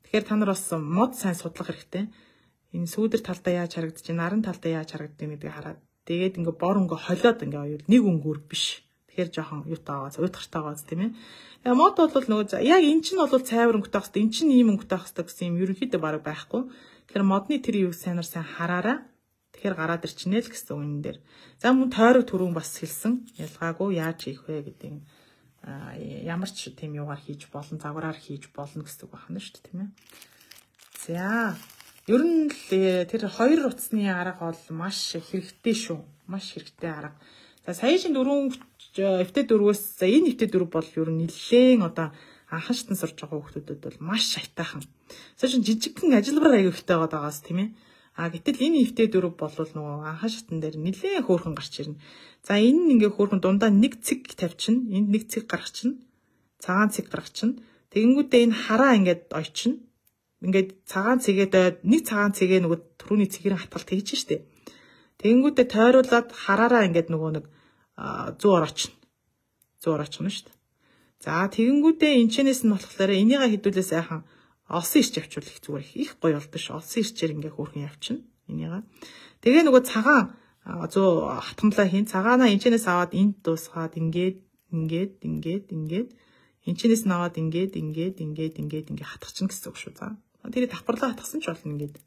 Тэгэхээр та нар бас мод сайн судлах хэрэгтэй. Энэ сүүдэр талдаа яаж харагдаж байна, наран талдаа яаж харагддаг гэдгийг хараад тэгээд ингээд бор өнгө холиод ингээд оюул нэг өнгөөр биш. Тэгэхээр жоохон юутай байгаа, уйтгартай байгаа тийм ээ. Мод бол нөгөө яг эн чинь бол цайвар өнгөтэй байх хэвээр, эн чинь ийм өнгөтэй байх хэвээр гэсэн юм ерөнхийдөө бараг байхгүй. Тэгэхээр модны тэр юуг сайнар сайн хараараа. Тэгэхээр гараад ирчнэ л гэсэн үг энэ дээр. За мөн тойрог түрүүн бас хэлсэн. Ялгаагүй яаж хийх вэ гэдэг ямар ч тийм юугаар хийж болно, загвараар хийж болно гэсэн үг байна шүү дээ, тийм ээ. За ер нь л тэр хоёр утасны арга бол маш хэрэгтэй шүү. Маш хэрэгтэй арга. За сая шин 4 FT4-өөс за энэ FT4 бол ер нь нэлээд одоо анхан шатан сурж байгаа хүүхдүүдэд бол маш шайтайхан. Сая шин жижигхэн ажилбар аягүй ихтэй байгаас тийм ээ. А гэтэл энэ FT4 бол нөгөө анхан шатан дээр нэлээд хөөрхөн гарч ирнэ. За энэ нь ингээ хөөрхөн дундаа нэг цэг тавьчихна. Энд нэг цэг гаргачихна. Цагаан цэг гаргачихна. Тэгэнгүүтээ энэ хараа ингээд ойчно. Ингээд цагаан цэгээд нэг цагаан цэгээ нөгөө түрүүний цэгээр хатгалт хийж штэ. Тэгэнгүүтээ тойруулаад хараараа ингээд нөгөө нэг зүү ороочно. Зүү ороочно шүү дээ. За тэгэнгүүтээ энэчнээс нь болохоор энийгээ хэдүүлээ сайхан олсон ирч явуул их зүгээр их гоё болдоо ш. Олсон ирчээр ингээ хөөрхөн явчихна энийгээ. Тэгээ нөгөө цагаан зүү хатамлаа хийн. Цагаанаа энэчнээс аваад энд дуусгаад ингээд ингээд ингээд ингээд энэчнээс нь аваад ингээд ингээд ингээд ингээд ингээ хатгачихна гэсэн үг шүү. За. Тэр давхарлаа хатгасан ч болно ингээд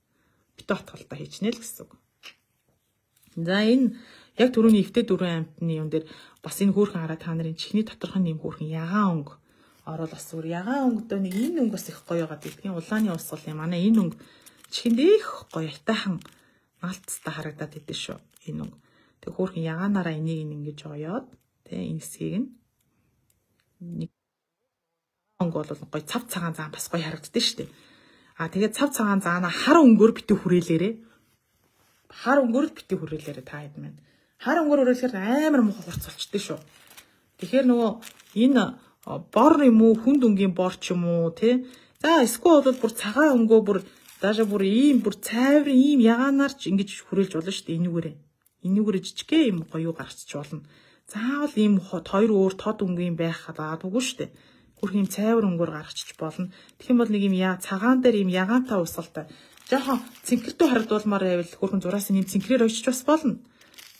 битүү хатгалтаа хийчнэ л гэсэн үг. За энэ яг түрүүний FT4 амтны юм дээр бас энэ хөөрхөн хараа та нарын чихний доторх нь юм хөөрхөн ягаан өнгө орол бас өөр ягаан өнгөдөө нэг энэ өнгө бас их гоё байгаа гэдгийг улааны урсгал юм. Манай энэ өнгө чихэнд их гоё айтайхан налцтай харагдаад идэв шүү. Энэ өнгө. Тэг хөөрхөн ягаанаараа энийг ингэж оёод тэ энэ хэсгийг нь нэг өнгө бол гоё цав цагаан заан бас гоё харагддаг шүү дээ. А тэгээд цав цагаан заанаа хар өнгөөр битүү хүрээлээрээ. Хар өнгөөр л битгий хүрээлээрээ та хэд маань. Хар өнгөөр хүрээлэхээр амар муухай хурц болчихдээ шүү. Тэгэхээр нөгөө энэ бор юм уу, хүнд өнгийн бор ч юм уу, тий. За эсвэл бол бүр цагаан өнгөө бүр даашаа бүр ийм бүр цайврын ийм ягаанаар ч ингэж хүрээлж болно шүү дээ энүүгээрээ. Энүүгээрээ жижигхэн юм гоё гаргачих болно. Заавал ийм хоёр өөр тод өнгийн байх албагүй шүү дээ. Хөрх ийм цайвар өнгөөр гаргачих болно. Тэгэх юм бол нэг юм яа цагаан дээр ийм ягаантай усгалтай. Жохон цэнхэртүү харагдуулмаар байвал хөрхөн зураас ийм цэнхрээр ойчиж бас болно.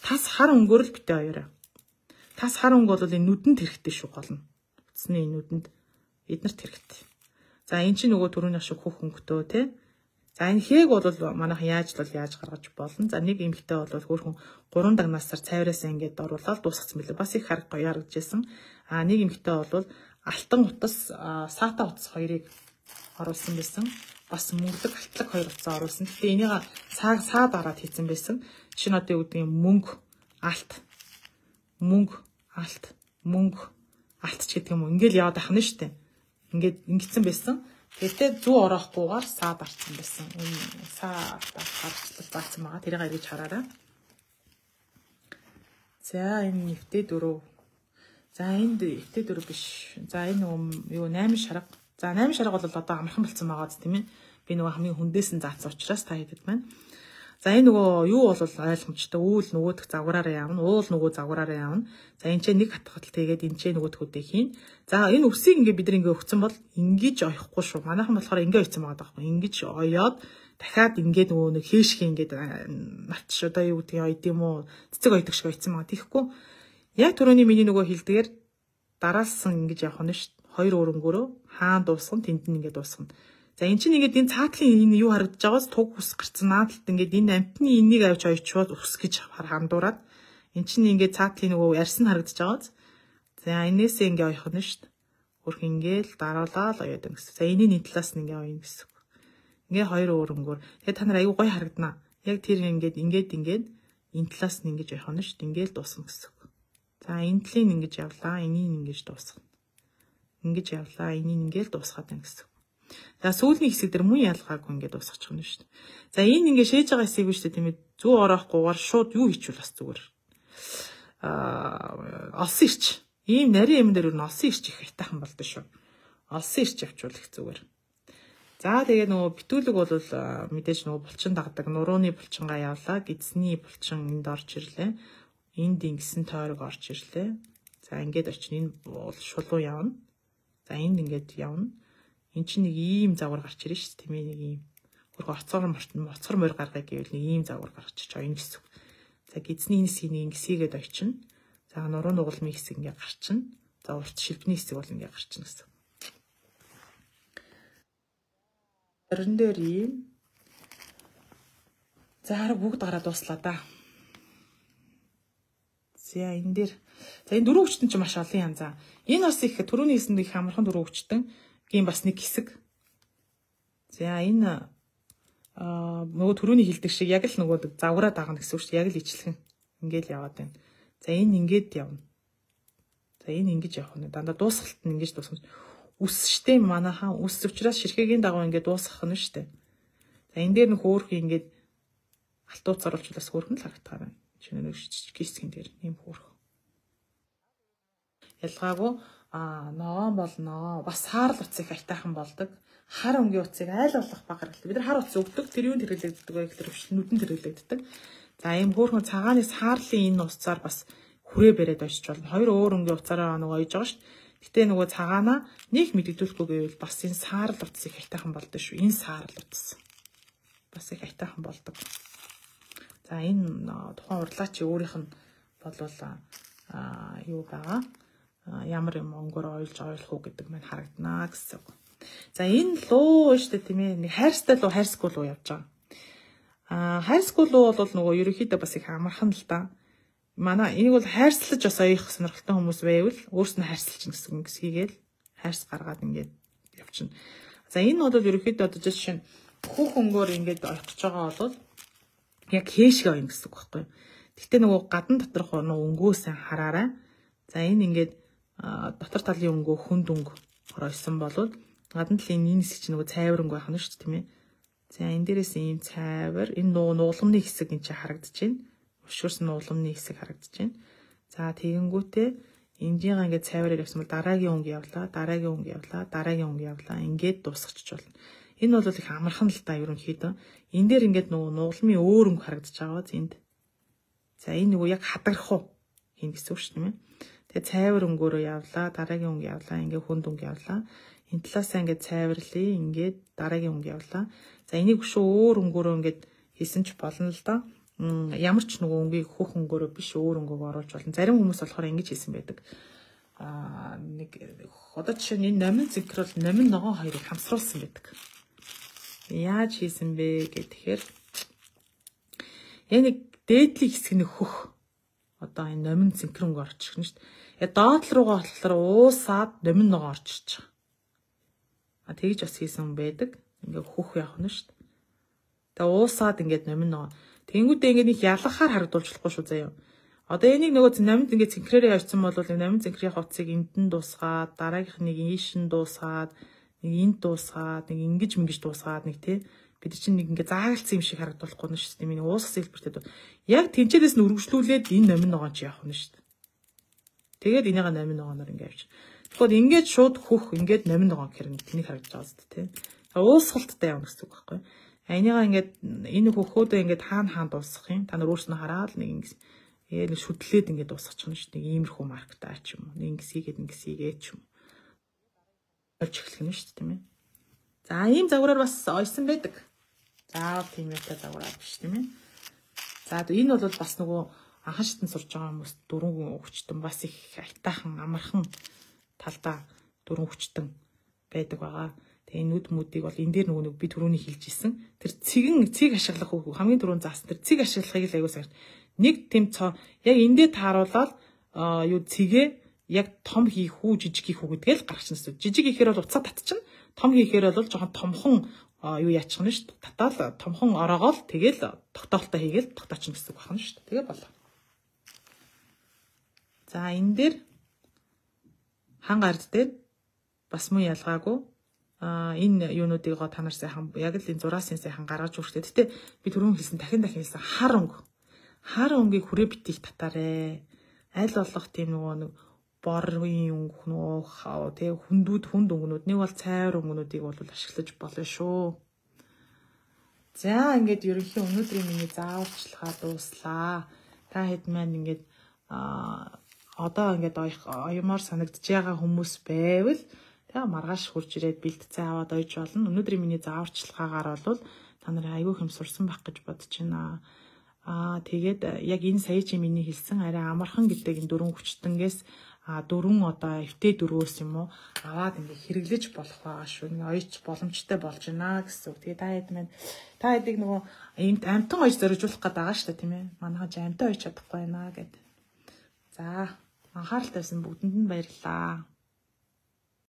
Тас хар өнгөөр л битээ оёорой. Тас хар өнгө бол энэ нүдэнд хэрэгтэй шүү гол нь. Утасны энэ нүдэнд эднэрт хэрэгтэй. За эн чинь нөгөө түрүүнийх шиг хөх өнгөтөө тий. За энэ хээг бол манайхан яаж л яаж гаргаж болно. За нэг эмэгтэй бол хөрхөн 3 дагнаасаар цайвраасаа ингээд оруулаад дуусгацсан мөлий. Бас их хараг гоё харагдажсэн. А нэг эмэгтэй бол алтан утас, саата утас хоёрыг оруулсан байсан. Бас мөнгөлөг алтлаг хоёр утсаа оруулсан. Гэхдээ энийг саа дараад хийсэн байсан. Жишээ нь одоо юу гэдэг юм мөнгө, алт, мөнгө, алт, мөнгө, алт ч гэдэг юм уу. Ингээл яваад ах нь шүү дээ. Ингээд ингэсэн байсан. Гэхдээ зүү ороохгүйгээр саа дарцсан байсан. Энэ саа дарчлал заасан байгаа. Тэрийг эргэж хараарай. За энэ FT4. За энд FT4 биш. За энэ юу 8 шарга. За 8 шарга бол одоо амархан болцсон байгаа зү тийм ээ. Би нөгөө хамгийн хүндээс нь заасан учраас та хэдэд маань. За энэ нөгөө юу бол ойлгомжтой. Үүл нөгөөх загвараараа явна, уул нөгөө загвараараа явна. За энэ ч нэг хатгал тэгээд энэ ч нөгөөдхүүдээ хийн. За энэ үсийг ингээ бид нар ингээ өгцөн бол ингэж оёхгүй шүү. Манайхан болохоор ингээ оёцсон байгаа байхгүй. Ингэж оёод дахиад ингээ нөгөө нэг хээшх ингээд навч одоо юу гэдгийг оёд юм уу? Цэцэг оёдог шиг оёцсон байгаа. Тэгэхгүй яг түрүүний миний нөгөө хэлдгээр дараалсан ингэж явах нь шүү. Хоёр өрөнгөөрөө хаан дуусган тэнд нь ингээ дуусгана. За эн чинь ингээд энэ цаатлын энэ юу харагдаж байгаас туг ус гарцсан наадалт ингээд энэ амтны энийг авч оёчвол ус гэж хандуураад эн чинь ингээд цаатлын нөгөө арьс нь харагдаж байгаас. За энээсээ ингээд оёх нь шүү дээ. Хөрх ингээд дараалал оёод байна гэсэн. За энэний нэг талаас нь ингээд оёно гэсэн. Ингээд хоёр өрөнгөөр. Тэгээд та нар аюу гоё харагданаа. Яг тэр ингээд ингээд ингээд энэ талаас нь ингэж оёх нь шүү дээ. Ингээд дуусна гэсэн. За энэ талын ингэж явлаа, энийг ингэж дуусгана. Ингэж явлаа, энийг ингээд дуусгаад байна гэсэн. За сүүлийн хэсэг дээр мөн ялгаагүй ингээд дуусгачих нь шүү дээ. За энэ ингээд шээж байгаа хэсэг биш үү тийм ээ. Зүү ороохгүйгээр шууд юу хийчихвэл бас зүгээр. Олсон ирч. Ийм нарийн юм дээр юу н олсон ирч их хайтайхан болдоо шүү. Олсон ирч явуул их зүгээр. За тэгээ нөгөө битүүлэг бол мэдээж нөгөө булчин дагдаг. Нурууны булчингаа явлаа. Гидсний булчин энд орж ирлээ. Энд ингэсэн тойрог орж ирлээ. За ингээд очино. Энэ бол шулуу явна. За энд ингээд явна. Энд чинь нэг ийм загвар гарч ирнэ шүү дээ, тийм ээ, нэг ийм. Хөрх оцгор морь гаргая гэвэл нэг ийм загвар гарч ирч оёно гэсэн. За гидсний энэ хэсгийг нэг ингэсийгээд очино. За нуруу нугалмын хэсэг ингээ гарчна. За урт шилбний хэсэг бол ингээ гарчна гэсэн. Орон дээр ийм. За хараа бүгд гараад дууслаа да. За энэ дээр. За энэ дөрвөн хүчтэн чинь маш олон янзаа. Энэ бас их түрүүний хэсэнд их амархан дөрвөн хүчтэн. Ийм бас нэг хэсэг. За энэ нөгөө түрүүний хилдэг шиг яг л нөгөө загвараа дагна гэсэн үг шүү дээ. Яг л ичлхэн. Ингээл яваад байна. За энэ ингээд явна. За энэ ингэж явах нь. Дандаа дуусгалт нь ингэж дуусгах. Үс штэ манайхан үс учраас ширхээгийн дагуу ингээд дуусгах нь штэ. За энэ дээр нөх хөөрхөн ингээд алтууцаар болчихлоос хөөрхөн л харагдах байна. Шинэ нэг кисгэн дээр ийм хөөрхөн. Ялгаагүй ногоон болно. Бас саарл утсыг хайтайхан болдог. Хар өнгийн утсыг айл болох баг хэрэглэдэг. Бид нар хар утас өгдөг. Тэр юунд хэрэглэгддэг вэ гэхээр нүдэнд хэрэглэгддэг. За ийм хөөрхөн цагааны саарлын энэ утсаар бас хүрээ бариад очиж болно. Хоёр өөр өнгийн утсаараа нөгөө ойж байгаа шүү дээ. Гэтэ нөгөө цагаанаа нэг мэдэгдүүлэхгүй гэвэл бас энэ саарл утсыг хайтайхан болдог шүү. Энэ саарл утас бас их хайтайхан болдог. За энэ тухайн урлаач өөрийнх нь болвол юу байгаа? Ямар юм өнгөөр ойлж ойлох уу гэдэг маань харагданаа гэсэн үг. За энэ луу шүү дээ тийм ээ. Нэг хайрстай луу, хайрсгүй луу явж байгаа. Хайрсгүй луу бол нөгөө ерөнхийдөө бас их амархан л да. Манай энийг бол хайрслаж бас оёх сонирхолтой хүмүүс байвал өөрснөө хайрсалж гэсэн үг хийгээл хайрс гаргаад ингээд явчихна. За энэ бол ерөнхийдөө одоо жишээ нь хүүх өнгөөр ингээд оёх гэж байгаа бол яг хээшгээ оёно гэсэн үг байхгүй юу. Гэхдээ нөгөө гадна доторх нөгөө өнгөө сайн хараарай. За энэ ингээд дотор талын өнгөө хүнд өнгө оройсон болвол гадна талын энэ хэсэг чинь нөгөө цайвар өнгө байх нь шүү дээ тийм ээ. За энэ дээрээс ийм цайвар энэ нөгөө нугламны хэсэг энэ чинь харагдаж байна. Өшгөрсөн нугламны хэсэг харагдаж байна. За тэгэнгүүтээ энжигаа ингээд цайвараар явсан бол дараагийн өнгө явлаа, дараагийн өнгө явлаа, дараагийн өнгө явлаа. Ингээд дуусгачих болно. Энэ бол их амархан л та ерөнхийдөө. Энэ дээр ингээд нөгөө нугламын өөр өнгө харагдаж байгаа биз энд. За энэ нөгөө яг хадарх уу хин гэсэн үг шүү дээ тийм ээ. Тэгээ цайвар өнгөөрөө явлаа, дараагийн өнгө явлаа, ингээ хүнд өнгө явлаа. Энэ талаасаа ингээд цайварлаа, ингээд дараагийн өнгө явлаа. За энийг өшөө өөр өнгөөрөө ингээд хийсэн ч болно л доо. Ямар ч нөгөө өнгийг хөх өнгөөрөө биш өөр өнгөөр оруулж болно. Зарим хүмүүс болохоор ингэж хийсэн байдаг. Нэг одоо жишээ нь энэ номин зинкэр бол номин ногоон хоёрыг хамсруулсан байдаг. Яаж хийсэн бэ гэхээр яг нэг дээдлийн хэсэг нэг хөх одоо энэ номин зинкэр өнгө орж ирнэ шүү дээ. Яг доод тал руугаа болохоор уусаад номин ногоон орж ирж байгаа. Тэгж бас хийсэн байдаг. Ингээ хөх явах нь шүү дээ. Тэгээ уусаад ингээд номин ногоон. Тэнгүүдээ ингээд нэг ялгахаар харагдуулж болохгүй шүү заяа. Одоо энийг нөгөө номинд ингээд цэнхрээрээ явуулсан бол номин цэнхрийн хувцсыг энд нь дуусгаад, дараагийнх нэг ийш нь дуусгаад, нэг энд дуусгаад, нэг ингэж мингэж дуусгаад нэг тий бид чинь нэг ингээ заагалцсан юм шиг харагдуулахгүй нь шүү дээ. Миний уусгас хэлбэртэй. Яг тэнцээрээс нь үргэлжлүүлээд энэ номин ногоон чи явах нь шүү дээ. Тэгээд энийгээ номин ногооноор ингээ авчих. Тэгвэл ингээд шууд хөх ингээд номин ногоон гэхэр тэнийг харагдаж байгаа зү тий. Уусгалттай явна гэсэн үг байхгүй. Энийгээ ингээд энэ хөхөөдөө ингээд хаана хаана дуусгах юм? Та нар өөрснөө хараад нэг ингэ нэг шүтлээд ингээд дуусгачих нь шүү дээ. Иймэрхүү марктай ч юм уу. Нэг ингэс хийгээд ингэс хийгээд ч юм уу. Болж эхлэх нь шүү дээ, тийм ээ. За ийм загвараар бас ойсон байдаг. Заавал тийм юмтай загвараар биш, тийм ээ. За энэ бол бас нөгөө анхан шатнд сурж байгаа хүмүүс дөрвөн хүчтэн бас их айтаахан амархан талдаа дөрвөн хүчтэн байдаг байгаа. Тэгээ энэ нүд мүдийг бол энэ дээр нөгөө нэг би түрүүний хэлж исэн. Тэр цэгэн цэг ашиглах хамгийн түрүүн заасан тэр цэг ашиглахыг л аягүй сайн. Нэг тэм цоо яг эндээ тааруулаад юу цэгээ яг том хийх үү жижиг хийх үү гэдгээл гаргачихна. Жижиг хийхээр бол уцаа татчихна. Том хийхээр бол жоохон томхон юу яачих нь шүү дээ. Татаал томхон ороогоол тэгэл тогтоолтоо хийгээл тогтоочихно гэсэн үг байна шүү дээ. Тэгээ болоо. За энэ дээр хан гард дээр бас мөн ялгаагүй энэ юунуудыг та нар сайхан яг л энэ зураасын сайхан гаргаж өгчтэй. Гэтэ би түрүүн хэлсэн дахин хэлсэн хар өнгө. Хар өнгийг хүрээ битгий татаарэ. Аль болох тийм нөгөө нэг борын өнгө нөгөө тэг хүндүүд хүнд өнгөнүүд нэг бол цайвар өнгөнүүдийг бол ашиглаж болно шүү. За ингээд ерөнхий өнөөдрийн миний зааварчилгаа дууслаа. Та хэд маань ингээд одоо ингээд оёмоор санагдж байгаа хүмүүс байвал тэгээ маргааш хурж ирээд бэлтцээ аваад ойж болно. Өнөөдрийн миний зааварчилгаагаар бол та нар айгүй хэм сурсан байх гэж бодож байна. Тэгээд яг энэ сая чи миний хэлсэн арай амархан гэдэг энэ дөрвөн хүчтэнгээс дөрвөн одоо эвтэй дөрвөөс юм уу аваад ингээ хэрэглэж болох байгаа шүү. Ингээ ойж боломжтой болж байна гэсэн үг. Тэгээ та хэд маань та хэдийг нөгөө амтан ойж зориулах гээд байгаа шүү дээ, тийм ээ. Манайхан ч амтан ойж чадахгүй байна гэд. За анхаарал тавьсан бүгдэнд нь баярлалаа.